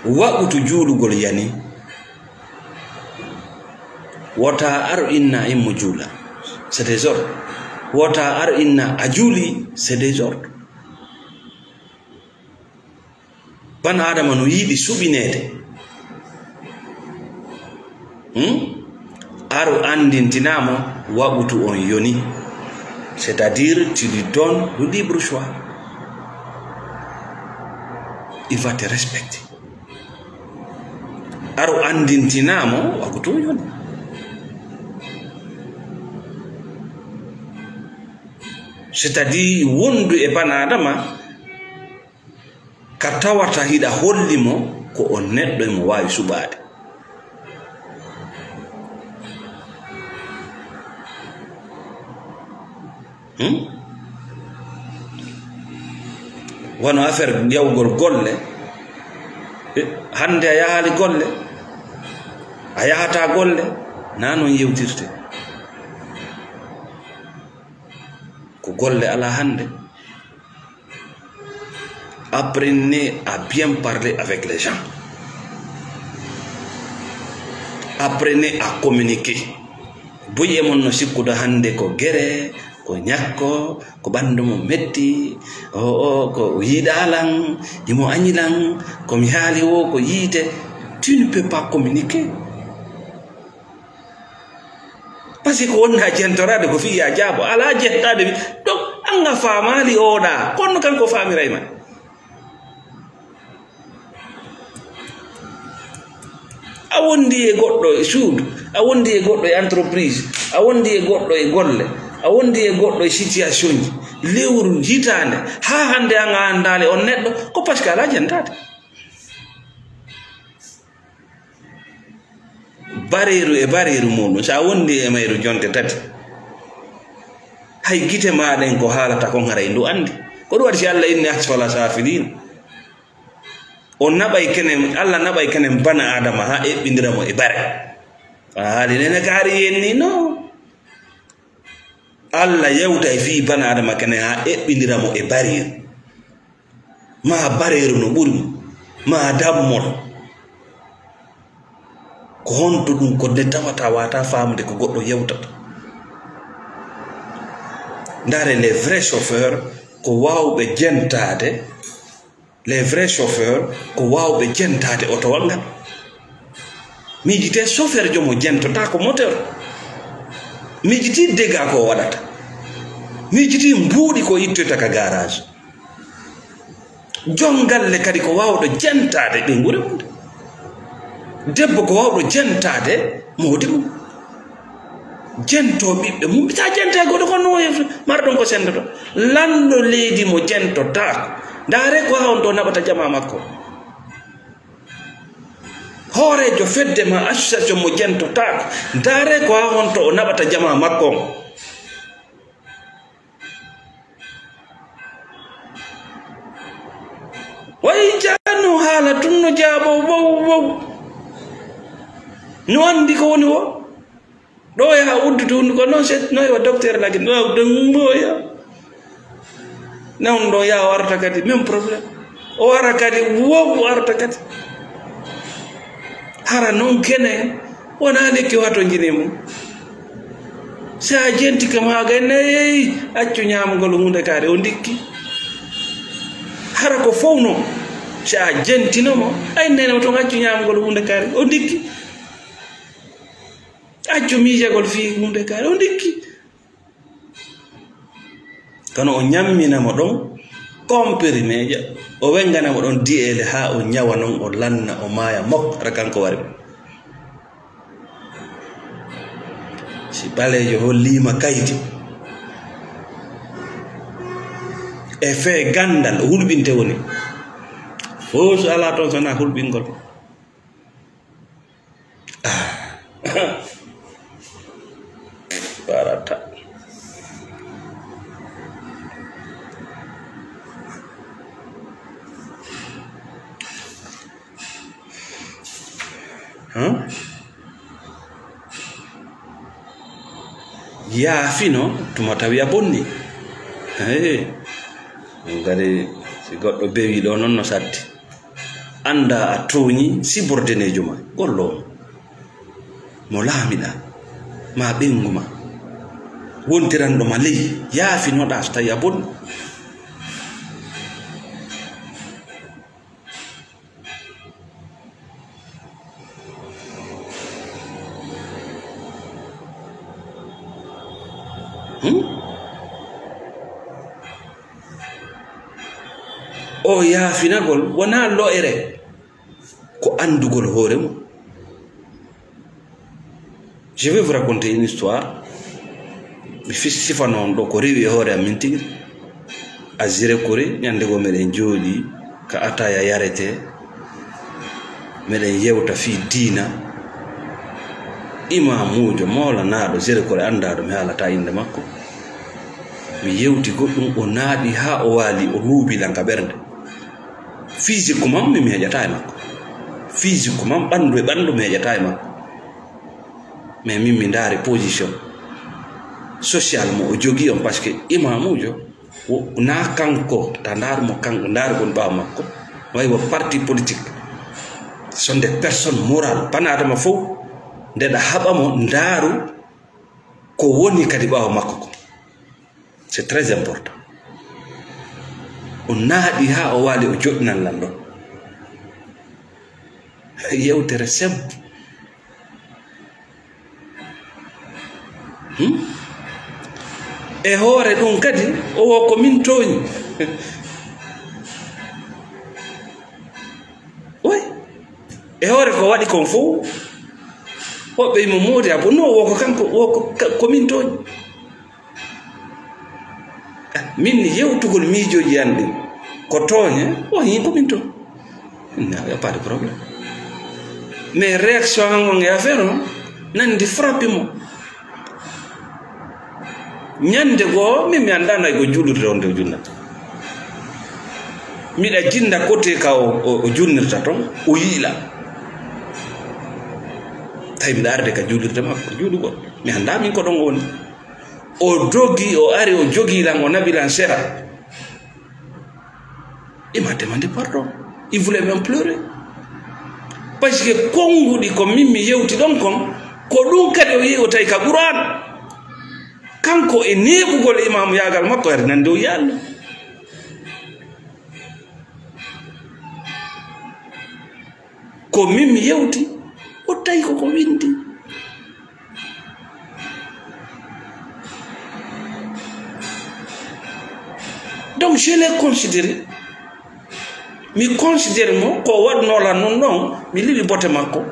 Waɓutu juulugol yani. Wota ar inna immo juula, c'est désordre. Wota ar inna a juuli, c'est désordre. Ban Adama no yiɗi suɓineede. Hmm? Ar anndintinamo waɓutu on yoni. C'est-à-dire, tu lui donnes le libre choix. Il va te respecter. Ar anndintinamo waɓutu on yoni. C'est-à-dire, wondu e Ban Adama, ka tawata hiɗa holli mo ko on neɗɗo, emo waawi suɓaade. Hmm? Wano affaire yawgol golle. Eh, hannde a yahaali golle, a yahataa golle, na non yewtirte. Ko golle alaa hannde. Apprenez à bien parler avec les gens. Apprenez à communiquer. Buy e mon no sikkude hannde ko gere, ko ñakko, ko ɓanndu mo metti, o, o, ko yiɗaa lan, imo añi lan, ko mi haali wo ko yiite. Tu ne peux pas communiquer. Parce que ko wonaa jentoraade ko fii yaa jaabo, alaa jentoraade wi-, donc, an a faamaali oɗa, kono kanko faamiray ma. A wondi e goɗɗo e suudu, a wondi e goɗɗo e entreprise, a wondi e goɗɗo e golle, a wondi e goɗɗo e situation ji, lewru, hitaande, haa hannde an a anndaali on neɗɗo, ko parce que alaa jentoraade. Bareeru e bareeru muuɗum, so a wondi e mayru jonte tati, hay gite maa ɗen ko haalata kon haray ndu anndi. Ko ɗum waɗi si Allah inni asfala safilin. O naɓay kenen, Allah naɓay kenen bana Adama haa eɓɓindira mo e bare. A haali nene kaari yenni, no. Allah yewtay fii bana Adama kene haa eɓɓindira mo e bareeru. Maa bareeru no ɓuri mo, maa dammol. Ko honto ɗum ko nde tawata wata faamude ko goɗɗo yewtata? Ndaare, les vrais chauffeurs ko waawɓe jentaade. Les vrais chauffeurs ko waawɓe jentaade otowal ngal. Miijitee chauffeur jomo jentotaako moteur. Miijitii dégâts ko o waɗata. Miijitii mbuuɗi ko ittoyta ka garage. Jon galle kadi ko waawɗo jentaade ɓeynguure mum. Debbo ko waawɗo jentaade moodi mum. Jento ɓiɓɓe mum. Sa jenta e goɗɗo ko no marɗon ko sendoto. Lanɗo leydi mo jentotaako. Ndaare ko haa on to naɓata jama makko. Hooreejo fedde ma association mo jentotaako. Ndaare ko haa on to o naɓata jama makko on. Way jano haala tun no jaabo wow, wow. No andi ko woni wo. Ɗo yaha uddude hunduko noon, se no wa docteur lagi, no ɗum moya. Noon ɗo yaha o arta kadi, même problème. O ara kadi, wow, o arta kadi. Hara noon kene, wona lekki wato jine mum. Si a jenti kam haa gay nayi, accu ñaamgol hunde kaari, o ndikki. Hara ko fow noon, si a jentino mo, ay nene o toon accu ñaamgol hunde kaari, o ndikki. Accu miijagol fii hunde kaari, o ndikki. Kono o ñammina mo ɗon comprimé, o wengana mo ɗon diyeele haa o ñawa non, o lanna, o maaya mok, hara kanko wari mo. Si ɓaleejo holliima kayti, e fee ganndal, o hulɓinte woni. Fof so alaa toon, so alaa hulɓingol. Ah. Barata. Huh? Yaafino tuma tawi a bonni. Hey. Ɗum kadi, si goɗɗo bewi ɗo, noon no satti. Annda a tooñi sibordineejo ma, gollo mo laamiɗa. ma ɓeyngu ma, wontiranɗo ma ley, yaafinoɗaa so tawi a bonni. Hmm? O yaafinagol wonaa lo'ere, ko anndugol hoore mum. Je vais vous raconter une histoire. Mi fis-, sifano on ɗo ko rewi e hoore am min tigi. A Zirekore, ñande goo meɗen jooɗii ka ataya yaretee. Meɗen yewta fii diina. Imaamuujo mawlanaaɗo Zirekore anndaaɗo, mi haalataa innde makko. Mi yewti goɗɗum, o naaɗi haa o waali, o luubi lan ka ɓernde. Physiquement, min mi heƴataa e makko. Physiquement, ɓanndu e ɓanndu, mi heƴataa e makko. Mais min mi ndaari position social mo o jogii on, parce que imaamuujo, wo-, naa kanko, ta ndaaru mo kanko, ndaaru kon ɓaawo makko, no wayi wo parti politique. Ce sont des personnes morales, bana adama fof, ndeɗa haɓa mo, ndaaru ko woni kadi ɓaawo makko ko. C'est très important. O naaɗi haa o waali, o joɗɗinan lan ɗo. Yewtere simple. Hmm? E hoore ɗum kadi, o wo ko min tooñi. Oui. E hoore ko waɗi kon fof, woɓɓe imo moodi, a bon, non, wo ko kanko, wo ko ka-, ko min tooñi. Min yewtugol miijooji an ɗin, ko tooñe, o yii ko min tooñi. Il n'y a pas de problème. Mais réaction an on e affaire on, nandi frappe mo. Ñande goo, min mi anndaa no ay ko juulirde on nde o juulnata. Miɗa jinnda côté ka o, o, o juulnirta ton, o yiila. Tawi miɗa arde ka juulirde makko, juulugol. Mi anndaa min ko ɗon o woni. O dogi, o ari, o jogii lan, o naɓi lan sera. Il m'a demandé pardon. Il voulait même pleurer. Parce que konnguɗi ko min mi yewti ɗon kon, ko ɗum kadi o yehi o tawi ka Qur'an. Kanko e neeɓugol e imaamuyaagal makko, ari nande o yaalno. Ko min mi yewti, o tawi ko ko windi. Donc, je l'ai considéré. Mi considéré mo ko o waɗnoo lan non, non, mi liɓi bote makko.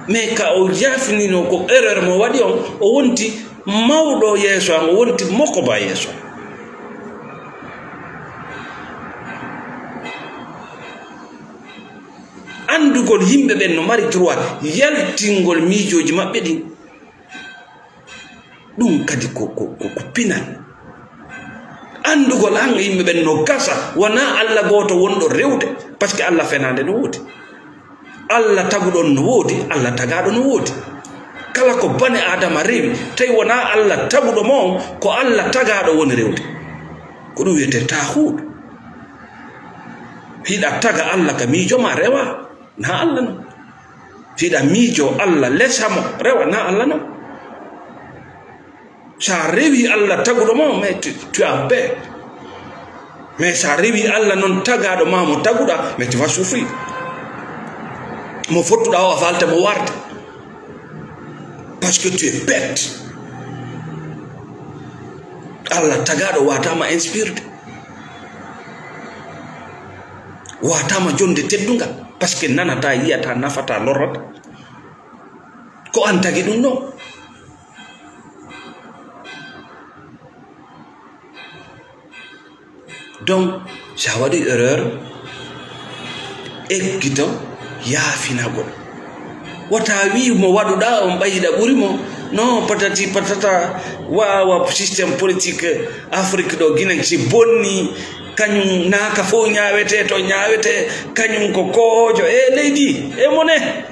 Mais ka o yaafinino ko erreur mo waɗi on, o wonti mawɗo yeeso am, o wonti mokko ba yeeso am. Anndugol yimɓe ɓen no mari droit yaltingol miijooji maɓɓe ɗin, ɗum kadi ko, ko, ko, ko pinal. Anndugol an e yimɓe ɓen no gasa, wonaa Alla gooto wonɗo rewde, parce que Alla fenaande no woodi. Alla taguɗo on no woodi, Alla tagaaɗo no woodi. Kala ko bane Aadama rewi, tawi wonaa Alla taguɗo mo on, ko Alla tagaaɗo woni rewde. Ko ɗum wiyetee taahuudu. Hiɗa taga Alla ka miijo ma, rewa, na Alla non. Hiɗa miijo Alla, lesa mo, rewa, na Alla non. Sa rewi Alla taguɗo ma, mais tu, tu as paix. Mais sa rewi Alla non tagaaɗo ma mo taguɗa, mais tu vas souffrir. Mo fottuɗa o a falta mo warde. Parce que tu es bête. Alla tagaaɗo wataama inspirde. Wataama jonde teddungal. Parce que nanata, yiyata, nafata, lorrata. Ko an tagi ɗum ɗon. Donc, si a waɗi erreur, ekkito yaafinagol. Wata wi mo waɗuɗa on ɓayiɗa ɓuri mo. Non, patati patata, wawa système politique Afrique ɗo, Guinée si bonni, kañum naka fof ñawete to ñawete, kañum ko kojo e leydi, e mone.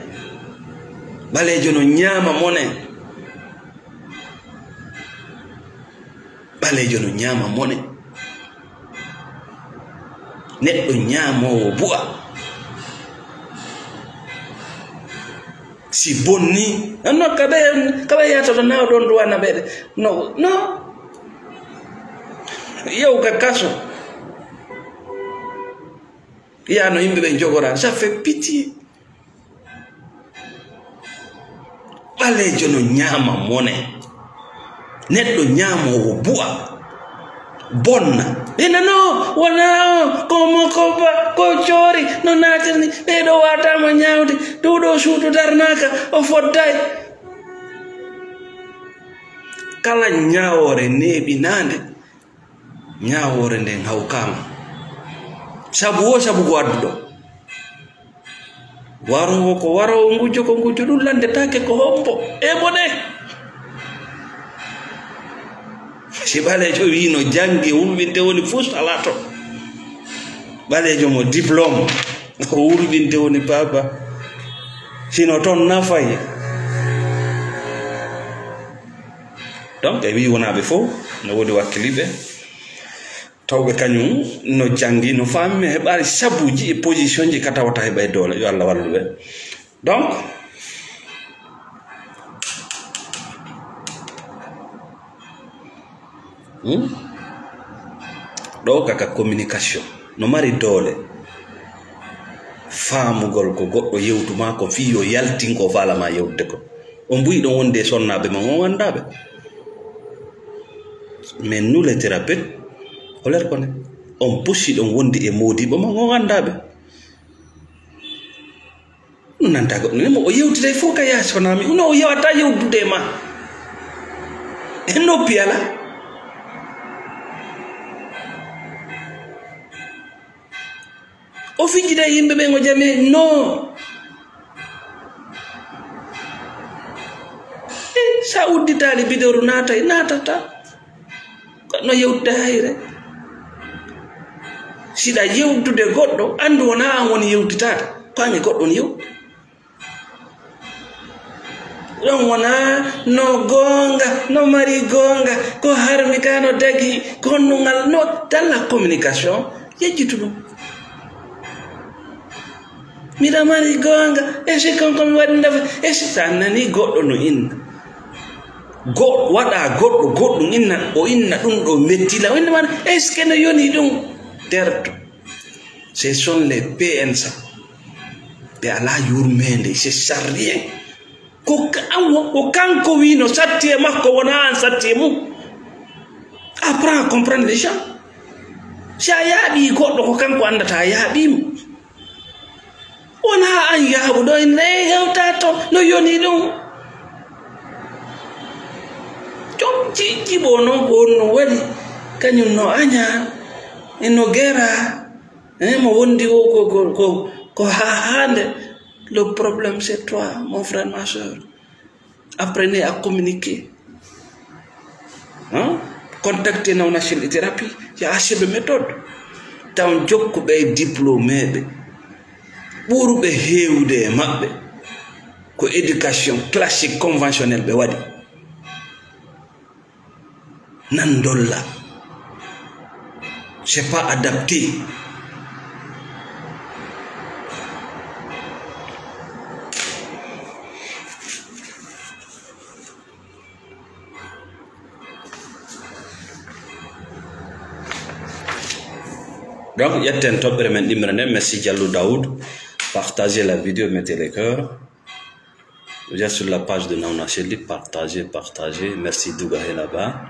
Ɓalejo no ñaama mone. Ɓaleejo no ñaama mone. Neɗɗo ñaamoowo bu'a. Si Si bonni, non, non, kaɓe, kaɓe yahata to nawa ɗon duwana ɓeɗe. No, no. Yew ka kaso. Yano yimɓe ɓe jogora. Ça fait pitié. Ɓaleejo no ñaama mone. Neɗɗo ñaamoowo bu'a. Bonna. Ɓe nano, wona o, ko mo ko ba, ko coori, no naatirni. Ɓe ɗo waatama ñaawde. Ɗo ɗo suudu darnaaka, o fodday. Kala ñaawoore neeɓinaande, ñaawoore nden hawkaama. Sabu wo sabu ko adduɗo. Waroowo ko waroowo, ngujjo ko ngujjo, ɗum lanndetaake ko hombo e bone. Si ɓaleejo wii no janngi, hulɓinte woni fus alaa toon. Ɓaleejo mo diplôme, o hulɓinte woni papa. Sino toon nafay. Donc, e wii wonaaɓe fof, no woodi wakkiliiɓe. Tawɓe kañum no janngi, no faami, mi heɓaali sabuuji e position ji ka tawata heɓa e doole. Yo Allah wallu ɓe. Donc, hmm? Ɗo kaka communication no mari doole. Faamugol ko goɗɗo yewtu ma ko fii yo yaltin ko faala ma yewtude ko. On mbuyi ɗon wonde e sonnaaɓe ma on anndaa ɓe. Mais nous les thérapeutes, on les reconnaît. On pusi ɗon wonde e moodiɓɓe ma on anndaa ɓe. Ɗum nanta goɗɗo ne mo o yewtitay fof ka yaasi kono mi, no o yewata yewtude e ma. E noppi alaa. O fijjida e yimɓe ɓen o jami, no. E, sa udditaali bidoru naatay, naatata. Ko no yewtude hayre. Siɗa yewtude goɗɗo, anndu wonaa an woni yewtitaade. Ko an e goɗɗo on yewtu. Ɗon wonaa no goonga, no mari goonga, ko harmi ka no dagi, ko honɗum ngal, no dalla communication, yejjitu ɗum. Miɗa mari goonga, e si kanko mi waɗi nafa, e si sa nani goɗɗo no inna. Go-, waɗa goɗɗo, goɗɗum inna, o inna ɗum ɗo mettila, o inna mana, est-ce que no yoni ɗum? Terto. Ce sont les P N ça. Ɓe alaa yurmeende, c'est ça rien. Ko ka-, an wo-, ko kanko wii no satti e makko, wonaa an satti e mum. Apprends à comprendre les gens. Si a yaaɓii goɗɗo, ko kanko anndata a yaaɓii mo. Wonaa an yaaɓuɗo, en ne hewta to, no yoni ɗum. Jom ji-, jiɓo noon ko honno waɗi, kañum no aña, e no gera, e mo wondi o ko, ko, ko, ko ha-, hande. Le problème, c'est toi, mon frère, ma sœur. Apprenez à communiquer. Hein? Contactez Nauna Shell Thérapie, il y a assez de méthodes. Taw jokkuɓe e diplômé ɓe, ɓurɓe heewde e maɓɓe, ko éducation classique conventionnelle ɓe waɗi. Nan dolla. C'est pas adapté. Donc, ƴetten toɓɓere men ɗimmere nden. Merci Diallo Daoud. Partagez la vidéo, mettez les cœurs. Vous êtes sur la page de Nauna Shell, partagez, partagez. Merci Douga est là-bas.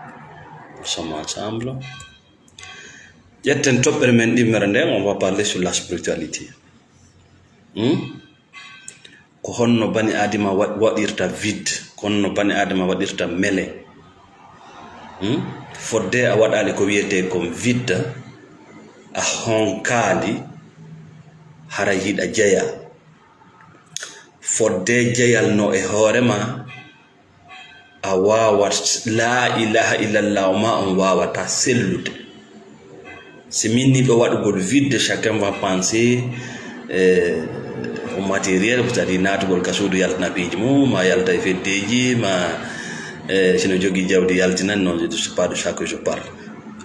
Nous sommes ensemble. Ƴetten toɓɓere men ɗimmere nden, on va parler sur la spiritualité. Hmm? Ko honno bani Adama wa-, waɗirta vide, ko honno bani Adama waɗirta mele. Hmm? Fodde a waɗaali ko wiyetee kon vide, a honkaali, haray hiɗa jeya. Fodde jeyal no e hoore ma, a waawat laa ilaaha illallah ma on waawata sellude. Si min ni ɗo waɗugol vide, chacun va penser, eh, au matériel, c'est-à-dire naatugol ka suudu yaltina piiji mum, ma yalta e feddeeji, ma, eh, sino jogii jawdi yaltinan, non, je ne sais pas de ça que je parle.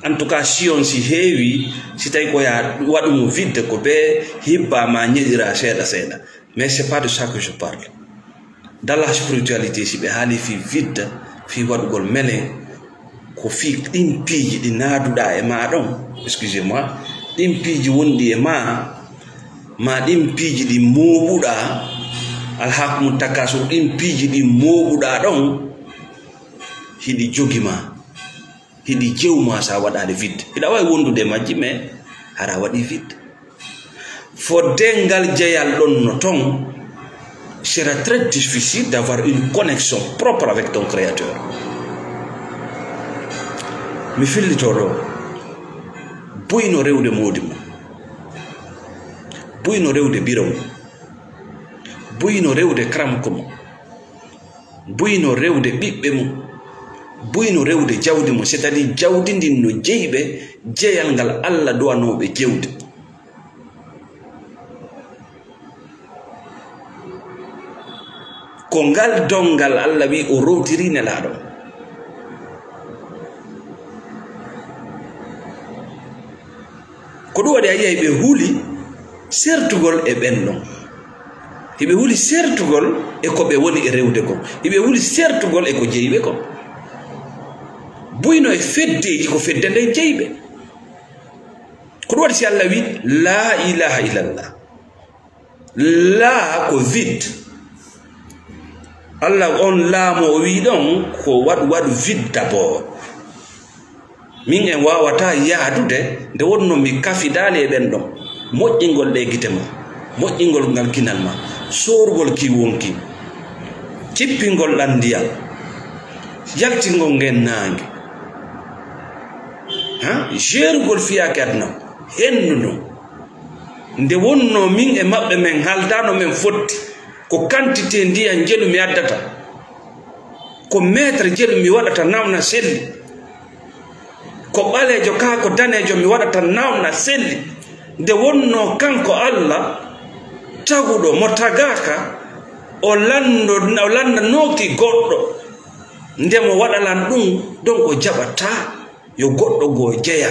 En tout cas, si on si heewi, si tawi ko ya waɗu mo vide ko ɓe hibba ma ñeɗira seeɗa seeɗa. Mais c'est pas de ça que je parle. Dans la spiritualité, si ɓe haali fii vide, fii waɗugol melen, ko fii ɗin piiji ɗi naaduɗaa e maa ɗon, excusez-moi, ɗin piiji wonɗi e maa, maa ɗin piiji ɗi mooɓuɗaa, alhaakumu takaasur, ɗin piiji ɗi mooɓuɗaa ɗon, hiɗi jogi maa, hiɗi jewu maa si a waɗaali vide. Hiɗa waawi wondude e majji, mais hara a waɗii vide. Fodde ngal jeyal ɗon no ton, sera très difficile d'avoir une connexion propre avec ton créateur. Mi fillito ɗo, buyno rewde moodi mum, buyno rewde biro mum, buyno rewde karamko mum, buyno rewde ɓiɓɓe mum, buyno rewde jawdi mum, c'est-à-dire jawdi ndin no jeyi ɓe jeyal ngal Alla duwanooɓe jewde. Ko ngal donngal Alla wi o rowtiri Nelaaɗo. Ko ɗum waɗi a yi'ay ɓe huli sertugol e ɓen ɗon. Hiɓe huli sertugol e ko ɓe woni e rewde kon. Hiɓe huli sertugol e ko jeyi ɓe kon. Buyno e feddeeji ko fedde nden jeyi ɓe. Ko ɗum waɗi si Alla wi, "Laa ilaaha illallah." Laa ko vide. Alla on laamu o wi ɗon ko waɗu, waɗu vide d'abord. Min en waawata yaadude nde wonno mi kafidaali e ɓen ɗon. Moƴƴingol ɗe gite ma, moƴƴingol ngal kinal ma, soorugol ki wonki, cippingol ɗan ndiyam, yaltingol ngen naange. Ha? Jeerugol fiyaake aduna, hendu ndun. Nde wonno min e maɓɓe men haaldaano men fotti, ko quantité ndiyan jelu mi addata, ko mètre jelu mi waɗata nawna selli, ko ɓaleejo kaa ko daneejo mi waɗata nawna selli. Nde wonno kanko Alla taguɗo mo tagaaka, o lanndo-, o lanndanooki goɗɗo nde mo waɗa lan ɗun, ɗon o jaɓataa yo goɗɗo goo jeya.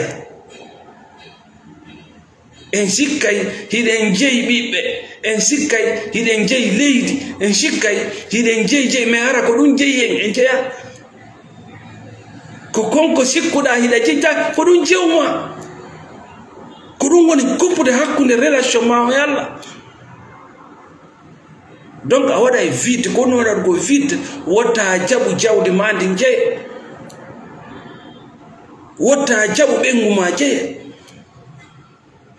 En sikkay hiɗen jeyi ɓiɓɓe, en sikkay hiɗen jeyi leydi, en sikkay hiɗen jeyi jeyi, mais hara ko ɗun jeyi en, en jeya. Ko kon ko sikkuɗaa hiɗa jeyi, ta ko ɗun jewu maa. Ko ɗun woni kuppude hakkunde relation maa e Alla. Donc a waɗay vide, ko ɗun waɗata ko vide, wota jaɓu jawdi maa ndin jeye. Wota jaɓu ɓeyngu maa jeye.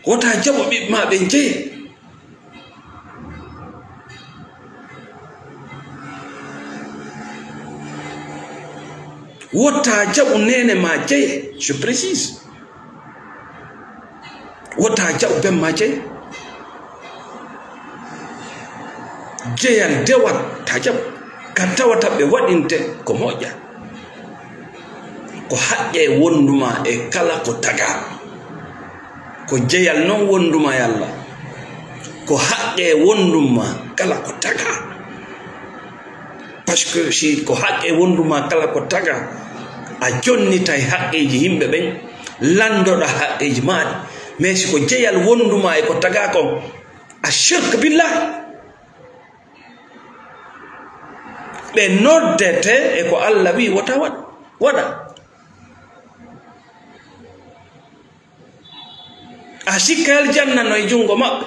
Wota jaɓu ɓiɓɓe maa ɓen jeye. Wota jaɓu neene maa jeye, je précise. Wota jaɓu ben maa jeye. Jeyal dewal ta jaɓu. Ka tawata ɓe waɗinte ko moƴƴa. Ko haqqee wondu maa e kala ko tagaa. Ko jeyal non wondu maa e Alla. Ko haqqee wondu maa kala ko tagaa. Parce que si ko haqqee wondu maa kala ko tagaa, a jonnitay haqqeeji yimɓe ɓen, lanndoɗaa haqqeeji maaɗi. Mais si ko jeyal wondu maa e ko tagaa kon, a shirk billah. Ɓe noddete e ko Alla wi wota waɗ-, waɗa. A sikka aljanna no e junngo maɓɓe.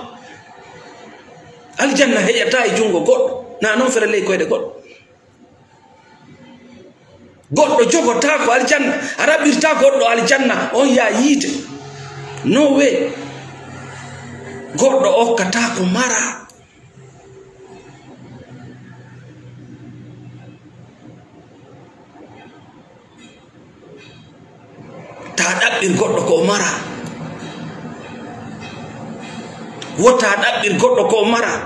Aljanna heƴataa e junngo goɗɗo. Na non fere ley koyɗe goɗɗo. Goɗɗo jogotaako aljanna, a raɓɓirtaa goɗɗo aljanna, on yaa yiite. No way. Goɗɗo okkataa ko maraa. Taa ɗaɓɓir goɗɗo ko o maraa. Wota ɗaɓɓir goɗɗo ko o maraa.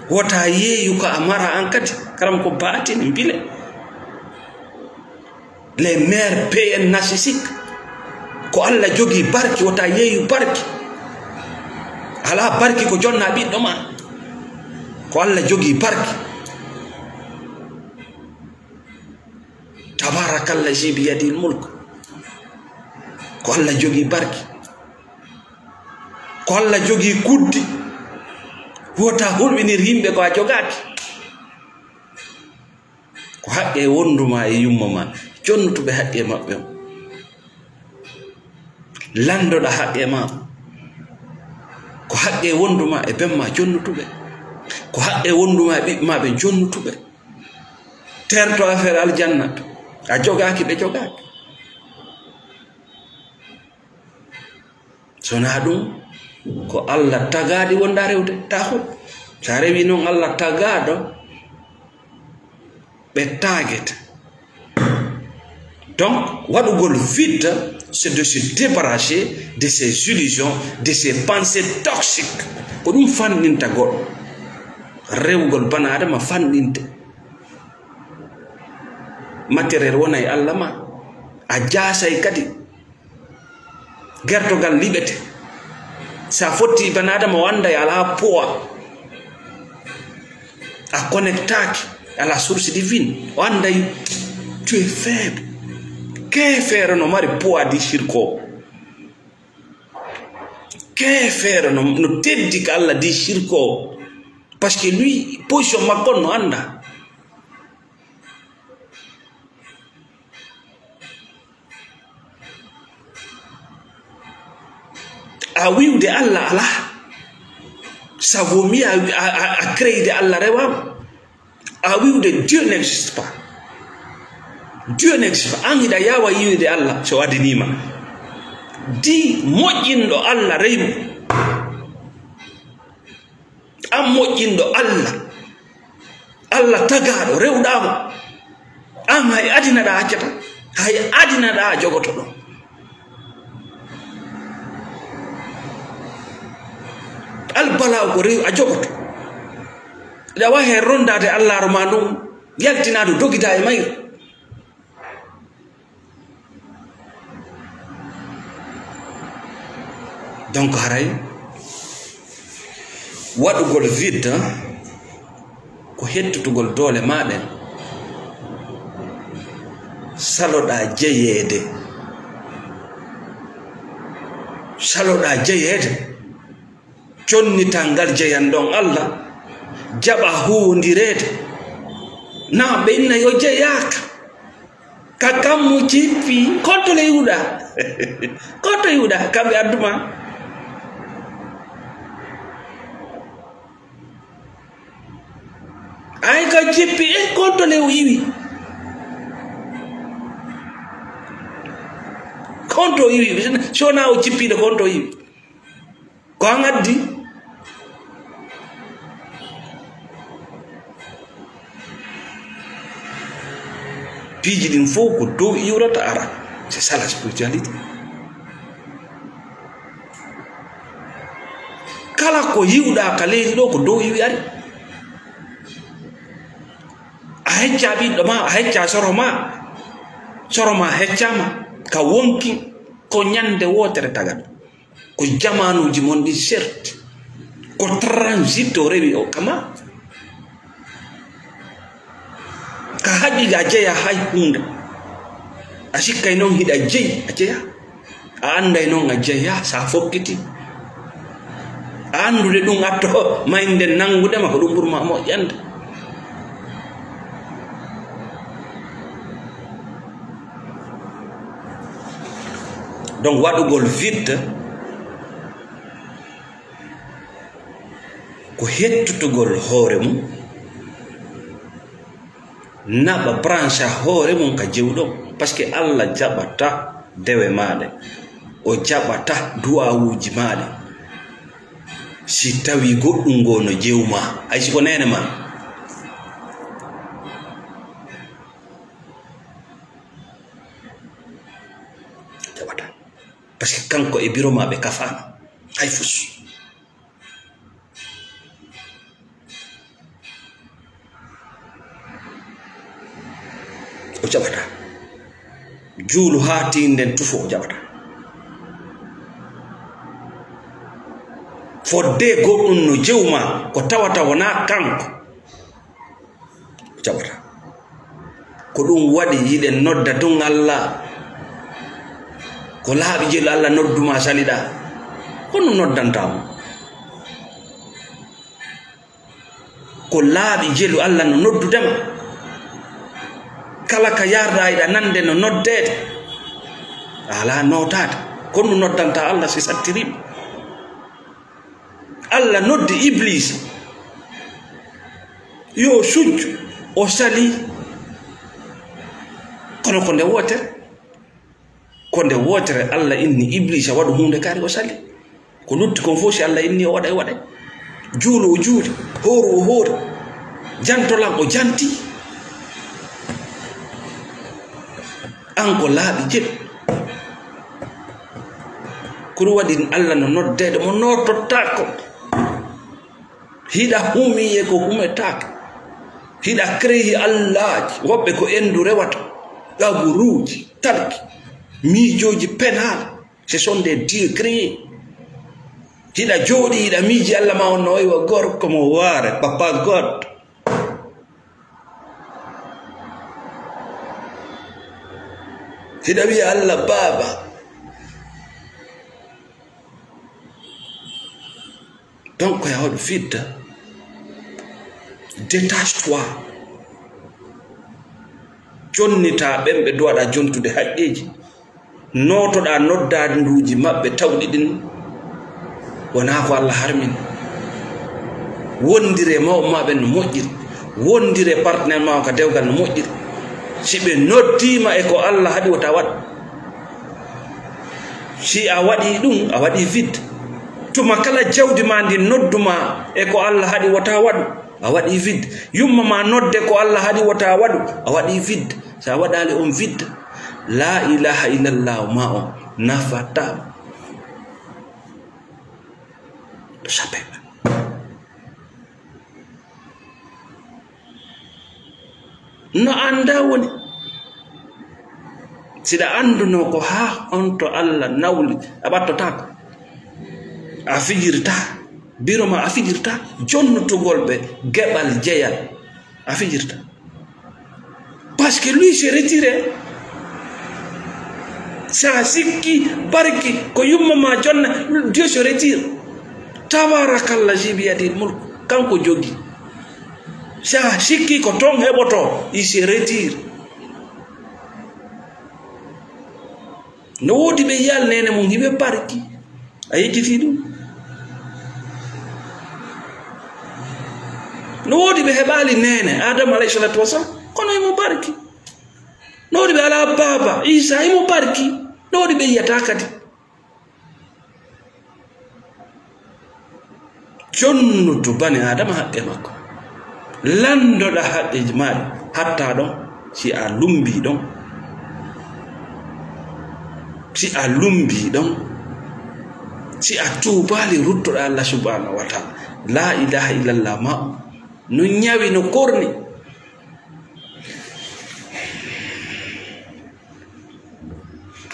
Wota yeeyu ko a maraa an kadi. Karam ko baatin mbile. Les mères P N narcissiques. Ko Alla jogii barki, wota yeeyu barki. Alaa barki ko jonna ɓiɗɗo ma. Ko Alla jogii barki. Tabaarakallazi biyadihil mulk. Ko Alla jogii barki. Ko Alla jogii kuddi. Wota hulɓinir yimɓe ko a jogaaki. Ko haqqe wondu ma e yumma ma, jonnutuɓe haqqe maɓɓe on. Landoɗa haqqe ma. Ko haqqe wondu ma e ben ma, jonnutuɓe. Ko haqqe wondu ma e ɓiɓɓe ma ɓe, jonnutuɓe. Terto affaire aljanna. A jogaaki, ɓe jogaaki. So naa ɗum, ko Allah tagaaɗi wonda rewde, ta hul. So a rewi noon Allah tagaaɗo, ɓe taagete. Donc, waɗugol vide, c'est de se débarrasser de ces illusions, de ces pensées toxiques. Ko ɗum fanɗinta goɗɗo. Rewgol bana Adama fanɗinte. Matériel wona e Allah ma. A jaasay kadi. Gertogal liɓete. Sa fotti bana Adama o annday alaa poids. A connectaaki à la source divine. O annday tu es faible. Keefeero no mari poids di shirko. Keefeero no, no teddi ka Allah di shirko. Parce que lui, position makko no annda. A wi'ude Allah alaa. Ça vaut mieux a, a, a, a créé de Allah rewaama. A wi'ude Dieu n'existe pas. Dieu n'existe pas. An hiɗa yaawa yi'ude Allah so adinii ma. Di moƴƴinɗo Allah reymu. An moƴƴinɗo Allah. Allah tagaaɗo, rewɗaa mo. An hay adina ɗa accata, hay adina ɗa jogoto ɗo. Albalaawo ko rew a jogoto. Ɗa wahe rondaade Allaaru ma ndun, yaltinaade dogida e mayre. Donc haray waɗugol vide ko hettutugol doole ma ɗen, saloɗa jeyeede, saloɗa jeyeede. Connital ngal jeyan ɗon Allah, jaɓa huwondireede. Na ɓe inna yo jeyaaka. Ka kammu jippi, konto le yiwɗa? Konto yiwɗa? Kamɓe adduma. Ay ka jippi, e konto le o yiwi? Konto o yiwi? So na o jippiɗo, konto o yiwi? Ko an addi? Piiji ɗin fof ko dow iwrata ara. C'est ça la spiritualité. Kala ko yiwɗa ka leydi ɗo ko dow iwi ari. A hecca ɓiɗɗo ma, a hecca soro ma. Soro ma heccama ka wonki ko ñande wootere tagat. Ko jamaanuuji mon ɗi, certes. Ko transit o rewi o kama. Ka haqiqa a jeya hay huunde. A sikkay noon hiɗa jeyi, a jeya. A annday noon a jeya, sa fokkiti. A anndude ɗum atto mayde nanngude ma ko ɗum ɓurma moƴƴande. Donc waɗugol vide ko hettutugol hoore mum, naɓa branche hoore mum ka jewɗo, parce que Allah jaɓata dewe maaɗe, o jaɓata duwawuuji maaɗe. Si tawi goɗɗum ngo no jewma, ay si ko neene ma, jaɓata. Parce que kanko e biro ma ɓe kafaano hay fus. O jaɓata. Juulu haa tiinden tufo o jaɓata. Fodde goɗɗum no jewma ko tawata wonaa kanko. Jaɓata. Ko ɗum waɗi yiɗen nodda tun Allah. Ko laaɓi jelu Allah nodduma saliɗa. Kono noddanta mo. Ko laaɓi jelu, Allah no noddude ma. Kala ka yarda, iɗa nande no noddeede. A alaa nootaade. Ko honɗum noddanta Allah si sattirii ma? Allah noddi Ibliisa. Yo sujju, o salii. Kono ko nde wootere. Ko nde wootere Allah inni Ibliisa waɗu huunde kaari, o salii. Ko lutti kon fof, si Allah inni o waɗay, waɗay. Juulu, o juuli. Hooru, o hoori. Janto lan, o janti. An ko laaɓi jeɗɗi. Ko ɗum waɗi Allah no noddeede mo noototaako. Hiɗa humii e ko humetaake. Hiɗa créer Allaaji, woɓɓe ko enndu rewata, qaburuuji, talki, miijooji pénal, ce sont des dieux créés. Hiɗa jooɗii, hiɗa miiji Allah ma on no wayi wa gorko mo waare, Papa God. Hiɗa wiya Allah Baaba. Donc, ko yahoɗo fidda. Détache-toi. Jonnitaa ɓen ɓe duwaɗaa jontude haqqeeji. Nootoɗaa noddaanduuji maɓɓe tawɗi ɗin. Wonaa ko Allah harmini. Wondiree mawɓe maa ɓen no moƴƴiri. Wondiree partenaire maa on ka dewgal no moƴƴiri. Si ɓe noddiima e ko Allah haɗi, wota waɗ. Si a waɗii ɗum, a waɗii vide. Tuma kala jawdi maa ndin noddu maa e ko Allah haɗi, wota waɗu, a waɗii vide. Yumma maa nodde ko Allah haɗi, wota waɗu, a waɗii vide. Si a waɗaali on vide, laa ilaaha illallah maa on nafataa. Sape. No anndaa woni. Siɗa anndunoo ko haa on to Allah nawli, a ɓattotaako. A fijirtaa. Biro ma a fijirtaa. Jonnutugol ɓe geɓal jeyal. A fijirtaa. Parce que lui se retire. Sa sikki barki ko yumma ma jonna, Dieu se retire. Tabarakallah, biyadil mulk. Kanko jogi. Sa sikki ko ton heɓoto, il se retire. No woodi ɓe yiyal neene mum hiɓe barki. A yejjiti ɗum? No woodi ɓe heɓaali neene, Adama alayhi salatu wasalam, kono imo barki. No woodi ɓe alaa baaba, Isa imo barki. No woodi ɓe yiyata kadi. Jonnutu bani Adama haqqe makko. Lanndoɗa haqqeeji maaɗi, hatta ɗon, si a lumbii ɗon. Si a lumbii ɗon. Si a tuubaali, ruttoɗa Allah subhanahu wa ta'ala. La ilaha illallah ma. No ñawi, no korni.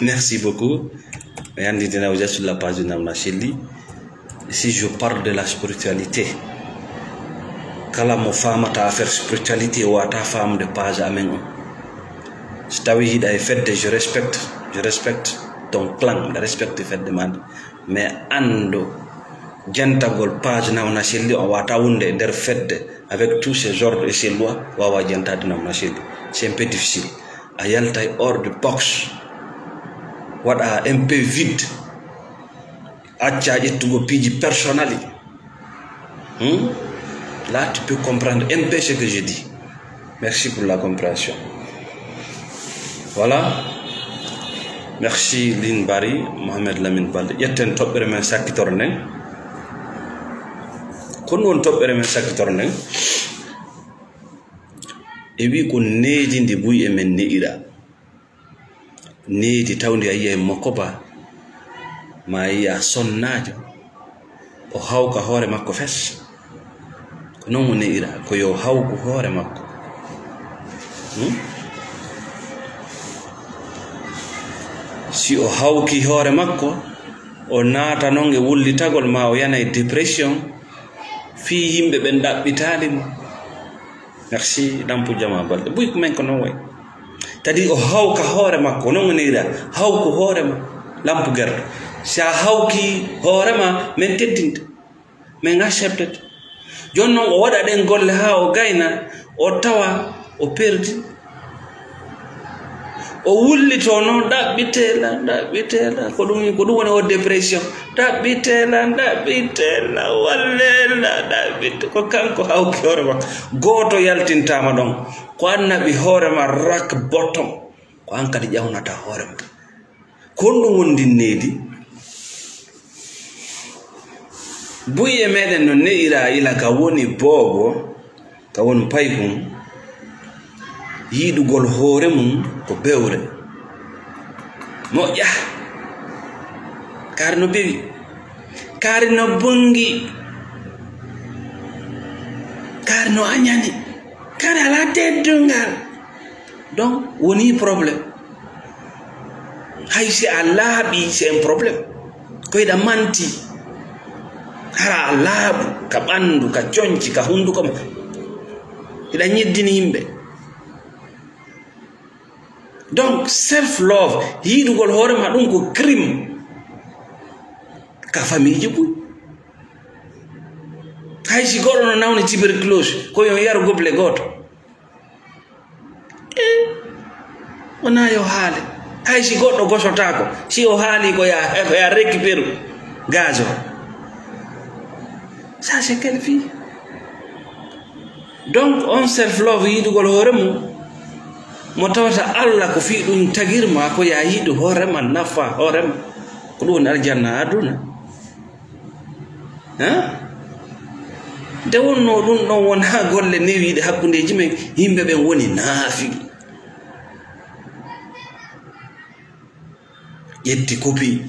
Merci beaucoup. Mi anndi dina wuja sur la page de Namna Shelly. Si je parle de la spiritualité, kala mo faamata affaire spiritualité, o wata faamde page amen on. Si tawi hiɗa e fedde, je respecte, je respecte ton clan, mbiɗa respecte fedde ma nde. Mais anndo, jentagol page Namna Shelly, on wata wonde e nder fedde avec tous ces ordres et ces lois, wawa jentade Namna Shelly. C'est un peu difficile. A yaltay hors de box. Waɗa un peu vide. Acca ƴettugo piiji personnel. Hmm? Là, tu peux comprendre un peu ce que je dis. Merci pour la compréhension. Voilà. Merci, Lin Bari, Mohamed Lamine Balde. Ƴetten toɓɓere men sakkitoro nden. Ko ɗum woni toɓɓere men sakkitoro nden. E wi ko needi ndi buy e men ne'ira. Needi tawndi a yi'ay mokko ba, ma a yi'a sonnaajo, o hawka hoore makko fes. Ko non o ne'ira, ko yo hawku hoore makko. Hmm? Si o hawki hoore makko, o naata non e wullitagol, ma o yana e dépression, fii yimɓe ɓen ɗaɓɓitaali mo. Merci, Lampu Jama Balde. Buy ko men ko non way. Kadi o hawka hoore makko, non o ne'ira, hawku hoore ma, Lampu Gerɗo. Si a hawki hoore ma, men teddinte, men acceptete. Jooni noon o waɗa ɗen golle haa o gayna, o tawa o perdi. O wullitoo noon, ɗaɓɓiteela, ɗaɓɓiteela. Ko ɗum, ko ɗum woni o dépression. Ɗaɓɓiteela, ɗaɓɓiteela, walleela, ɗaɓɓite-, ko kanko hawki hoore makko. Gooto yaltintaama ɗon. Ko an naɓi hoore ma rak bottom. Ko an kadi ƴawnata hoore ma. Ko honɗum woni ndin needi? Buy e meɗen no ne'ira ila ka woni boobo, ka woni paykun, yiɗugol hoore mum ko bewre. Moƴƴa. Kaari no bewi. Kaari no bonngi. Kaari no añani. Kaari alaa teddungal. Donc, woni problème. Hay si a laaɓi, c'est un problème. Ko hiɗa manti. Hara a laaɓu, ka ɓandu, ka conci, ka hunduko ma. Hiɗa ñeddini yimɓe. Donc, self love, yiɗugol hoore ma, ɗum ko crime. Ka famille ji buy. Hay si goɗɗo no nawni tuberculose, ko yo yar goble gooto. Eh, wonaa yo haale. Hay si goɗɗo gosotaako, si o haali ko ya, ko ya récupérer gaz o. Ça, c'est quelle vie? Donc, on self love, yiɗugol hoore mum, mo tawata Alla ko fii ɗum tagir ma, ko ya yiɗu hoore ma, nafa hoore ma. Ko ɗum woni aljanna aduna. Hein? Nde wonnoo ɗum ɗon wonaa golle newiiɗe hakkundeeji men, yimɓe ɓen woni naafi. Ƴetti kopi.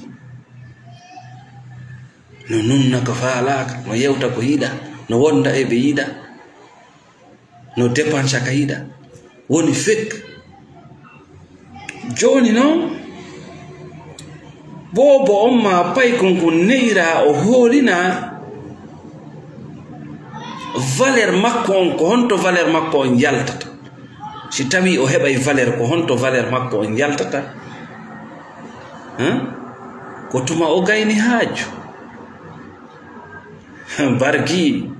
No nunna ko faalaaka, no yewta ko yiɗa, no wonda e ɓe yiɗa. No dépensa ka yiɗa. Woni fek. Jooni noon, boobo on maa paykun kun ne'iraa, o hoolinaa valeur makko on, ko honto valeur makko on yaltata. Si tawii o heɓay valeur, ko honto valeur makko on yaltata? Hein? Ko tuma o gayni haaju. Barki.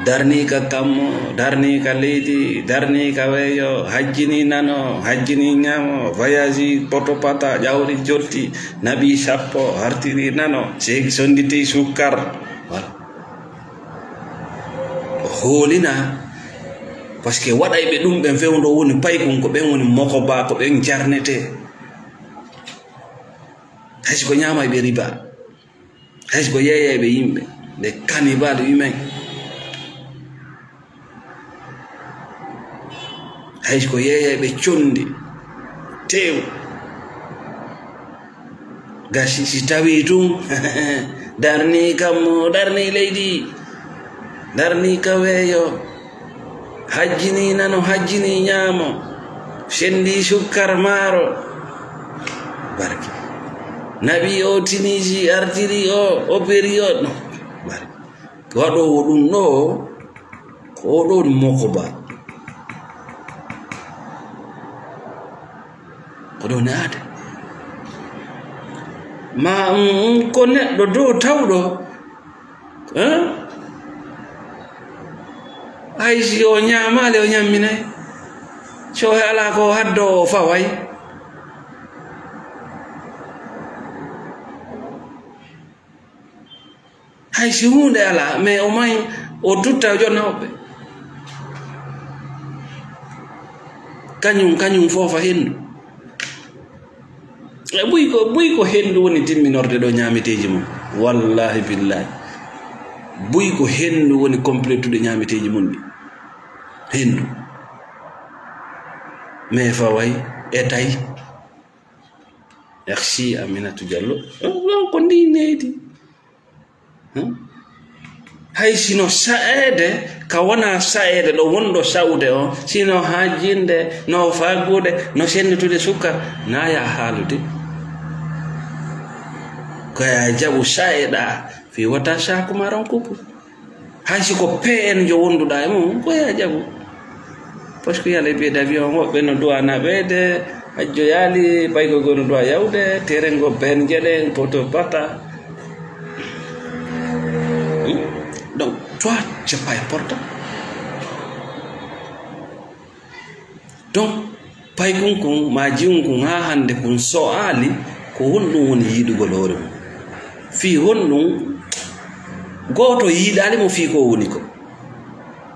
Darni ka kammu, darni ka leydi, darni ka weeyo, hajjini nano, hajjini ñaamo, voyage poto pata, ƴawri jolti, naɓi sappo, hartiri nano, seegi sonditi sukkar. Voilà. O hoolina, parce que waɗay ɓe ɗum ɓen fewndo woni paykun, ko ɓen woni mokoba, ko ɓen jarnete. Hay si ko ñaamay ɓe riba. Hay si ko yeeyay ɓe yimɓe, les cannibales humains. Hay si ko yeeyay ɓe conndi, teew. Gasi si tawii tun, darni kammu, darni leydi, darni ka weeyo. Hajjini nano, hajjini ñaamo, sendi sukkar maaro. Barki. Naɓi o tiniji, artiri o, o beri o. No. Barki. Waɗoowo ɗum ɗo, ko o ɗo woni mokoba. Ko ɗo ne aade. Ma, mm, mm, ko neɗɗo dow tawɗo, eh? Hay si o ñaamaali, o ñamminay. So alaa ko haddo o faway. Hay si huunde alaa, mais o may o dutta o jonna hoɓɓe. Kañum, kañum foofa henndu. E buy ko, buy ko henndu woni timminorde ɗo ñaameteeji mum. Wallahi billahi. Buy ko henndu woni complétude ñaameteeji mum ɗi. Henndu. Mais faway, etay. Merci Aminata Diallo. Ɗon ko ndi neydi. Hmm? Hay sino sa'eede, ka wona sa'eede ɗo wonɗo sa'ude on, sino hajjinde, no faggude, no sennitude sukka, na ya haalude. Ko ya jaɓu sa'eɗa, fi wata sakumaron kuku. Hay si ko P N jo wonduɗa e mum, ko ya jaɓu. Parce que yalla e billet d'avion, woɓɓe no duwa naɓeede, hajjo yaali, baygo go no duwa yawde, terengo ben jeɗen, poto pata. Hmm? Donc, Soit c'est pas important. Donc, paykun kun, ma jiwun kun, ha hande kun so aali, ko honɗun woni yiɗugol hoore mun? Fii honɗun gooto yiɗaali mo fii ko o woni ko?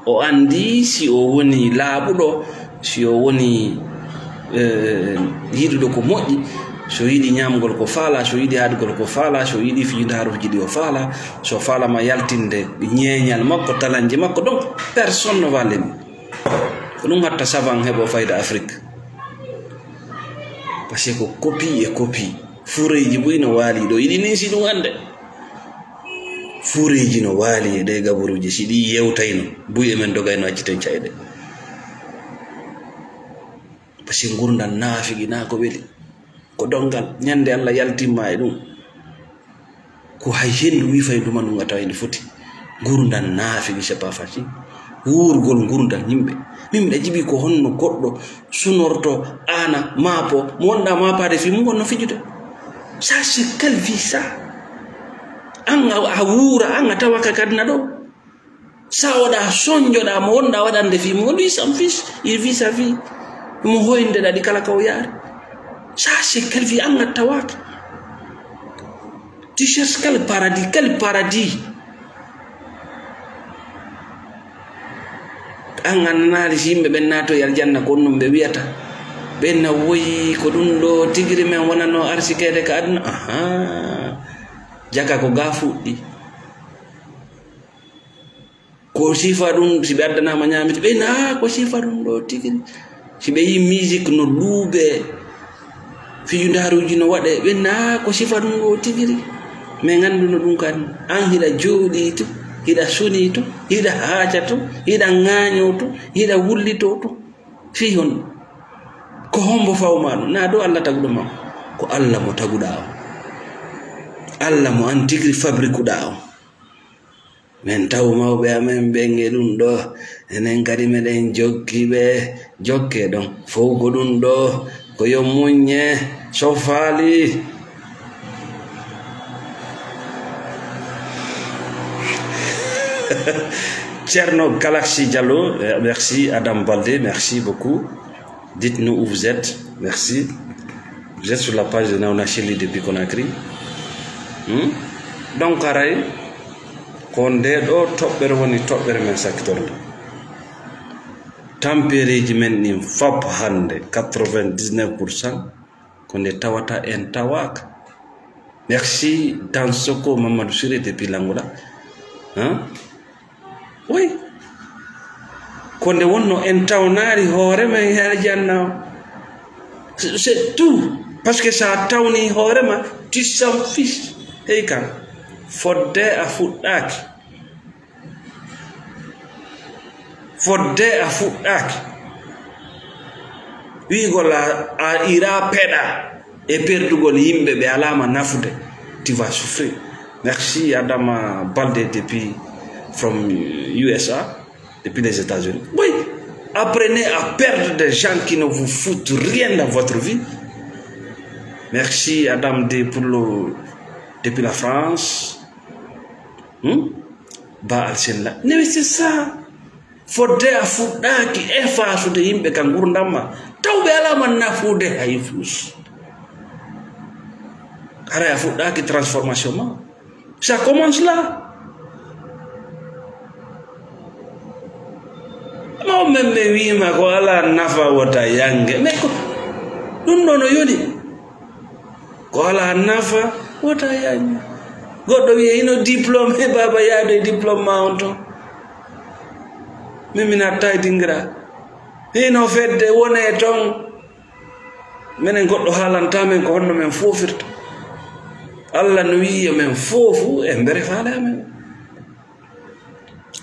O anndi si o woni laaɓuɗo, si o woni, eh, yiɗuɗo ko moƴƴi, so yiɗi ñaamgol ko faala, so yiɗi haɗugol ko faala, so yiɗi fijidaaruuji ɗi o faala, so faala ma yaltinde ñeeñal makko, talanje makko, donc personne ne va l'aimer. Ko ɗum hatta savan heɓo fayda Afrique. Parce que ko copie e copie. Fuureeji buy no waali ɗo, iɗi nin si ɗum hannde. Fuureeji no waali e ɗee gaburuuji, si ɗi yewtayno, buy e men dogayno acciten cayɗe. Parce que ngurndan naafigi naa ko weli. Ko donngal, ñande Allah yaltimma e ɗum. Ko hay henndu wii fay nduma ndun a tawa ene foti. Ngurndan naafigi, c'est pas facile. Wuurgol ngurndan yimɓe. Min miɗa jiɓi ko honno goɗɗo sunorto, ana, maapo, mo wonɗa maapaade fii mun, honno fijude. Ça, c'est quelle vie, ça? An a, a wuura, an a tawa ka kadna ɗo. Sa waɗa sonjoɗa mo wonɗa waɗande fii mun, lui s'en fiche, il vit sa vie. Mo hoynde ɗaɗi kala ka o yaari. Ça, c'est quelle vie? An a tawaaka. Tu cherches quel paradis? Quel paradis? An a nanaali si yimɓe ɓen naatoyi aljanna, ko ɗum ɓe wi'ata. Ɓen na woyi ko ɗum ɗo tigiri men wonano arsikeede ka aduna. Ahaa. Jaka ko ga fuɗɗi. Ko sifa ɗum, si ɓe addanaama ñaamete, ɓe na, "Ah, ko sifa ɗum ɗo tigiri." Si ɓe yi musique no luuɓe, fijundaaruuji no waɗe, ɓe na, "Ah, ko sifa ɗum ɗo tigiri." Mais ngannduno ɗum kan, an hiɗa jooɗi to, hiɗa suni to, hiɗa haaca to, hiɗa ŋaaño to, hiɗa wullito to. Fii hon? Ko hombo fawma ɗum? Na ɗo Allah taguɗo ma. Ko Allah mo taguɗa on. Allah mo an tigiri fabrikuɗa on. Min taw mawɓe amen ɓen e ɗum ɗo, enen kadi meɗen jokki ɓe, jokke ɗon. Fow ko ɗum ɗo, ko yo muññe, so faali. Thierno Galaxy Diallo, euh, merci. Adam Baldé, merci beaucoup. Dites-nous où vous êtes. Merci. Vous êtes sur la page de Naona Chili depuis Conakry. Hmm? Donc, haray, ko nde ɗo toɓɓere woni toɓɓere men sakkitorde. Tampereeji men ɗin fop hannde, quatre-vingt-dix-neuf pour cent, ko nde tawata en tawaaka. Merci, Dansoko Mamadou Siré depuis l'Angola. Hein? Oui. Ko nde wonno en tawnaari hoore men e aljanna o. C'est, c'est tout. Parce que sa tawni hoore ma, tu s'en fiches. Hey kan, fodde a fuɗɗaaki. Fodde a fuɗɗaaki. Wi'ugol a, a ira peɗa. E perdugol yimɓe ɓe alaama nafude, tu vas souffrir. Merci Adama Balde depuis, from U S A, depuis les États-Unis. Oui, apprenez à perdre des gens qui ne vous foutent rien dans votre vie. Merci Adam de pour le, depuis la France. Hmm? Ba Alsella. Ne, c'est ça. Fodde a fuɗɗaaki effaasude yimɓe ka ngurndan ma, taw ɓe alaama nafude hay fus. Haray a fuɗɗaaki transformation ma. Ça commence là. Ma on men mi wiima ko alaa nafa wota yange. Mais ko ɗum ɗo no yoni. Ko alaa nafa, wota yañu. Goɗɗo wiya, "Hino diplôme, he baaba, yaadu e diplôme ma on ton." Min, mi natta e dingira. Hino fedde, wone ton. Minen goɗɗo haalanta men ko honno men foofirta. Allah no wi'i yo men foofu e mbere faale amen.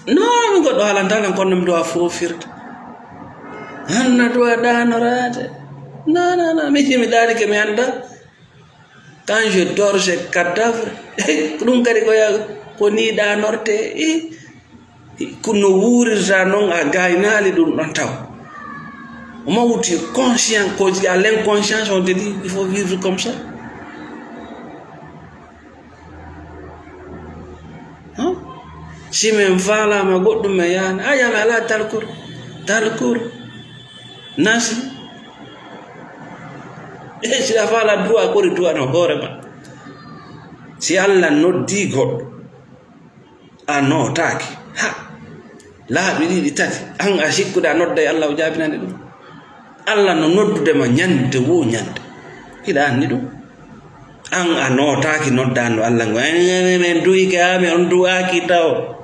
Non, mi goɗɗo haalanta lan, kono mi duwa foofirde. Hanna duwa ɗaanoraade. Non, non, non, mi, mi ɗaanike, mi annda. Quand je dors, je cadavre. Ko ɗum kadi ko ya-, ko ni ɗaanorte. Eh, ko no wuurirta noon, a gaynaali ɗum ɗon taw. Au moment où tu es conscient, que tu as l'inconscience, on te dit, il faut vivre comme ça. Hein? Si min faalaama goɗɗum, min yahan. A yala ala talkur, talkur, nasi. E si a faala du'a, kori du'a no hoore ma. Si Allah noddi goɗɗo, a nootaaki. Ha, laabi ɗiɗi, tati, an a sikkude a nodday Allah, o jaabinani ɗum. Allah no noddude ma ñande wo ñande. Hiɗa anndi ɗum? An a nootaaki noddaandu Allah ngo. En, en, en, en du'ike, haa mi on du'aaki taw.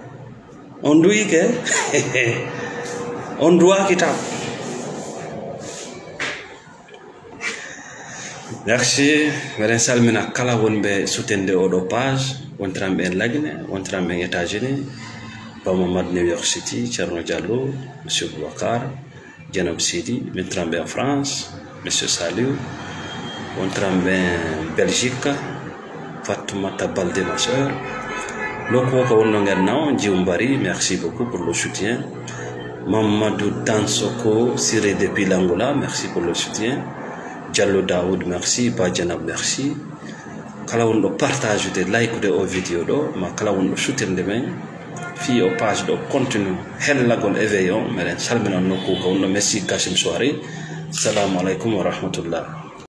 On du'ike? On du'aaki taw. Merci. Mbeɗen salmina kala wonɓe sutende oɗo page. Wontiranɓe en Lagne, wontiranɓe en États-Unis, Ba Mamadou New York City, Thierno Diallo, Monsieur Boubacar, Dieynaba Sidy, wontiranɓe en France, Monsieur Saliou, wontiranɓe en Belgique, Fatoumata Baldé, ma sœur. Nokku o ko wonno ngen naw, Jiw Mbari, merci beaucoup pour le soutien. Mamadou Dansoko Siré depuis l'Angola, merci pour le soutien. Diallo Daoud, merci. Ba Dieynaba, merci. Kala wonɗo partagude, like'ude o vidéo ɗo, ma kala wonɗo suttirde men, fii o page ɗo continue hellagol éveil on, meɗen salmina nokku ko wonɗo. Merci Kassim Souare. Salamu aleykum wa rahmatullah.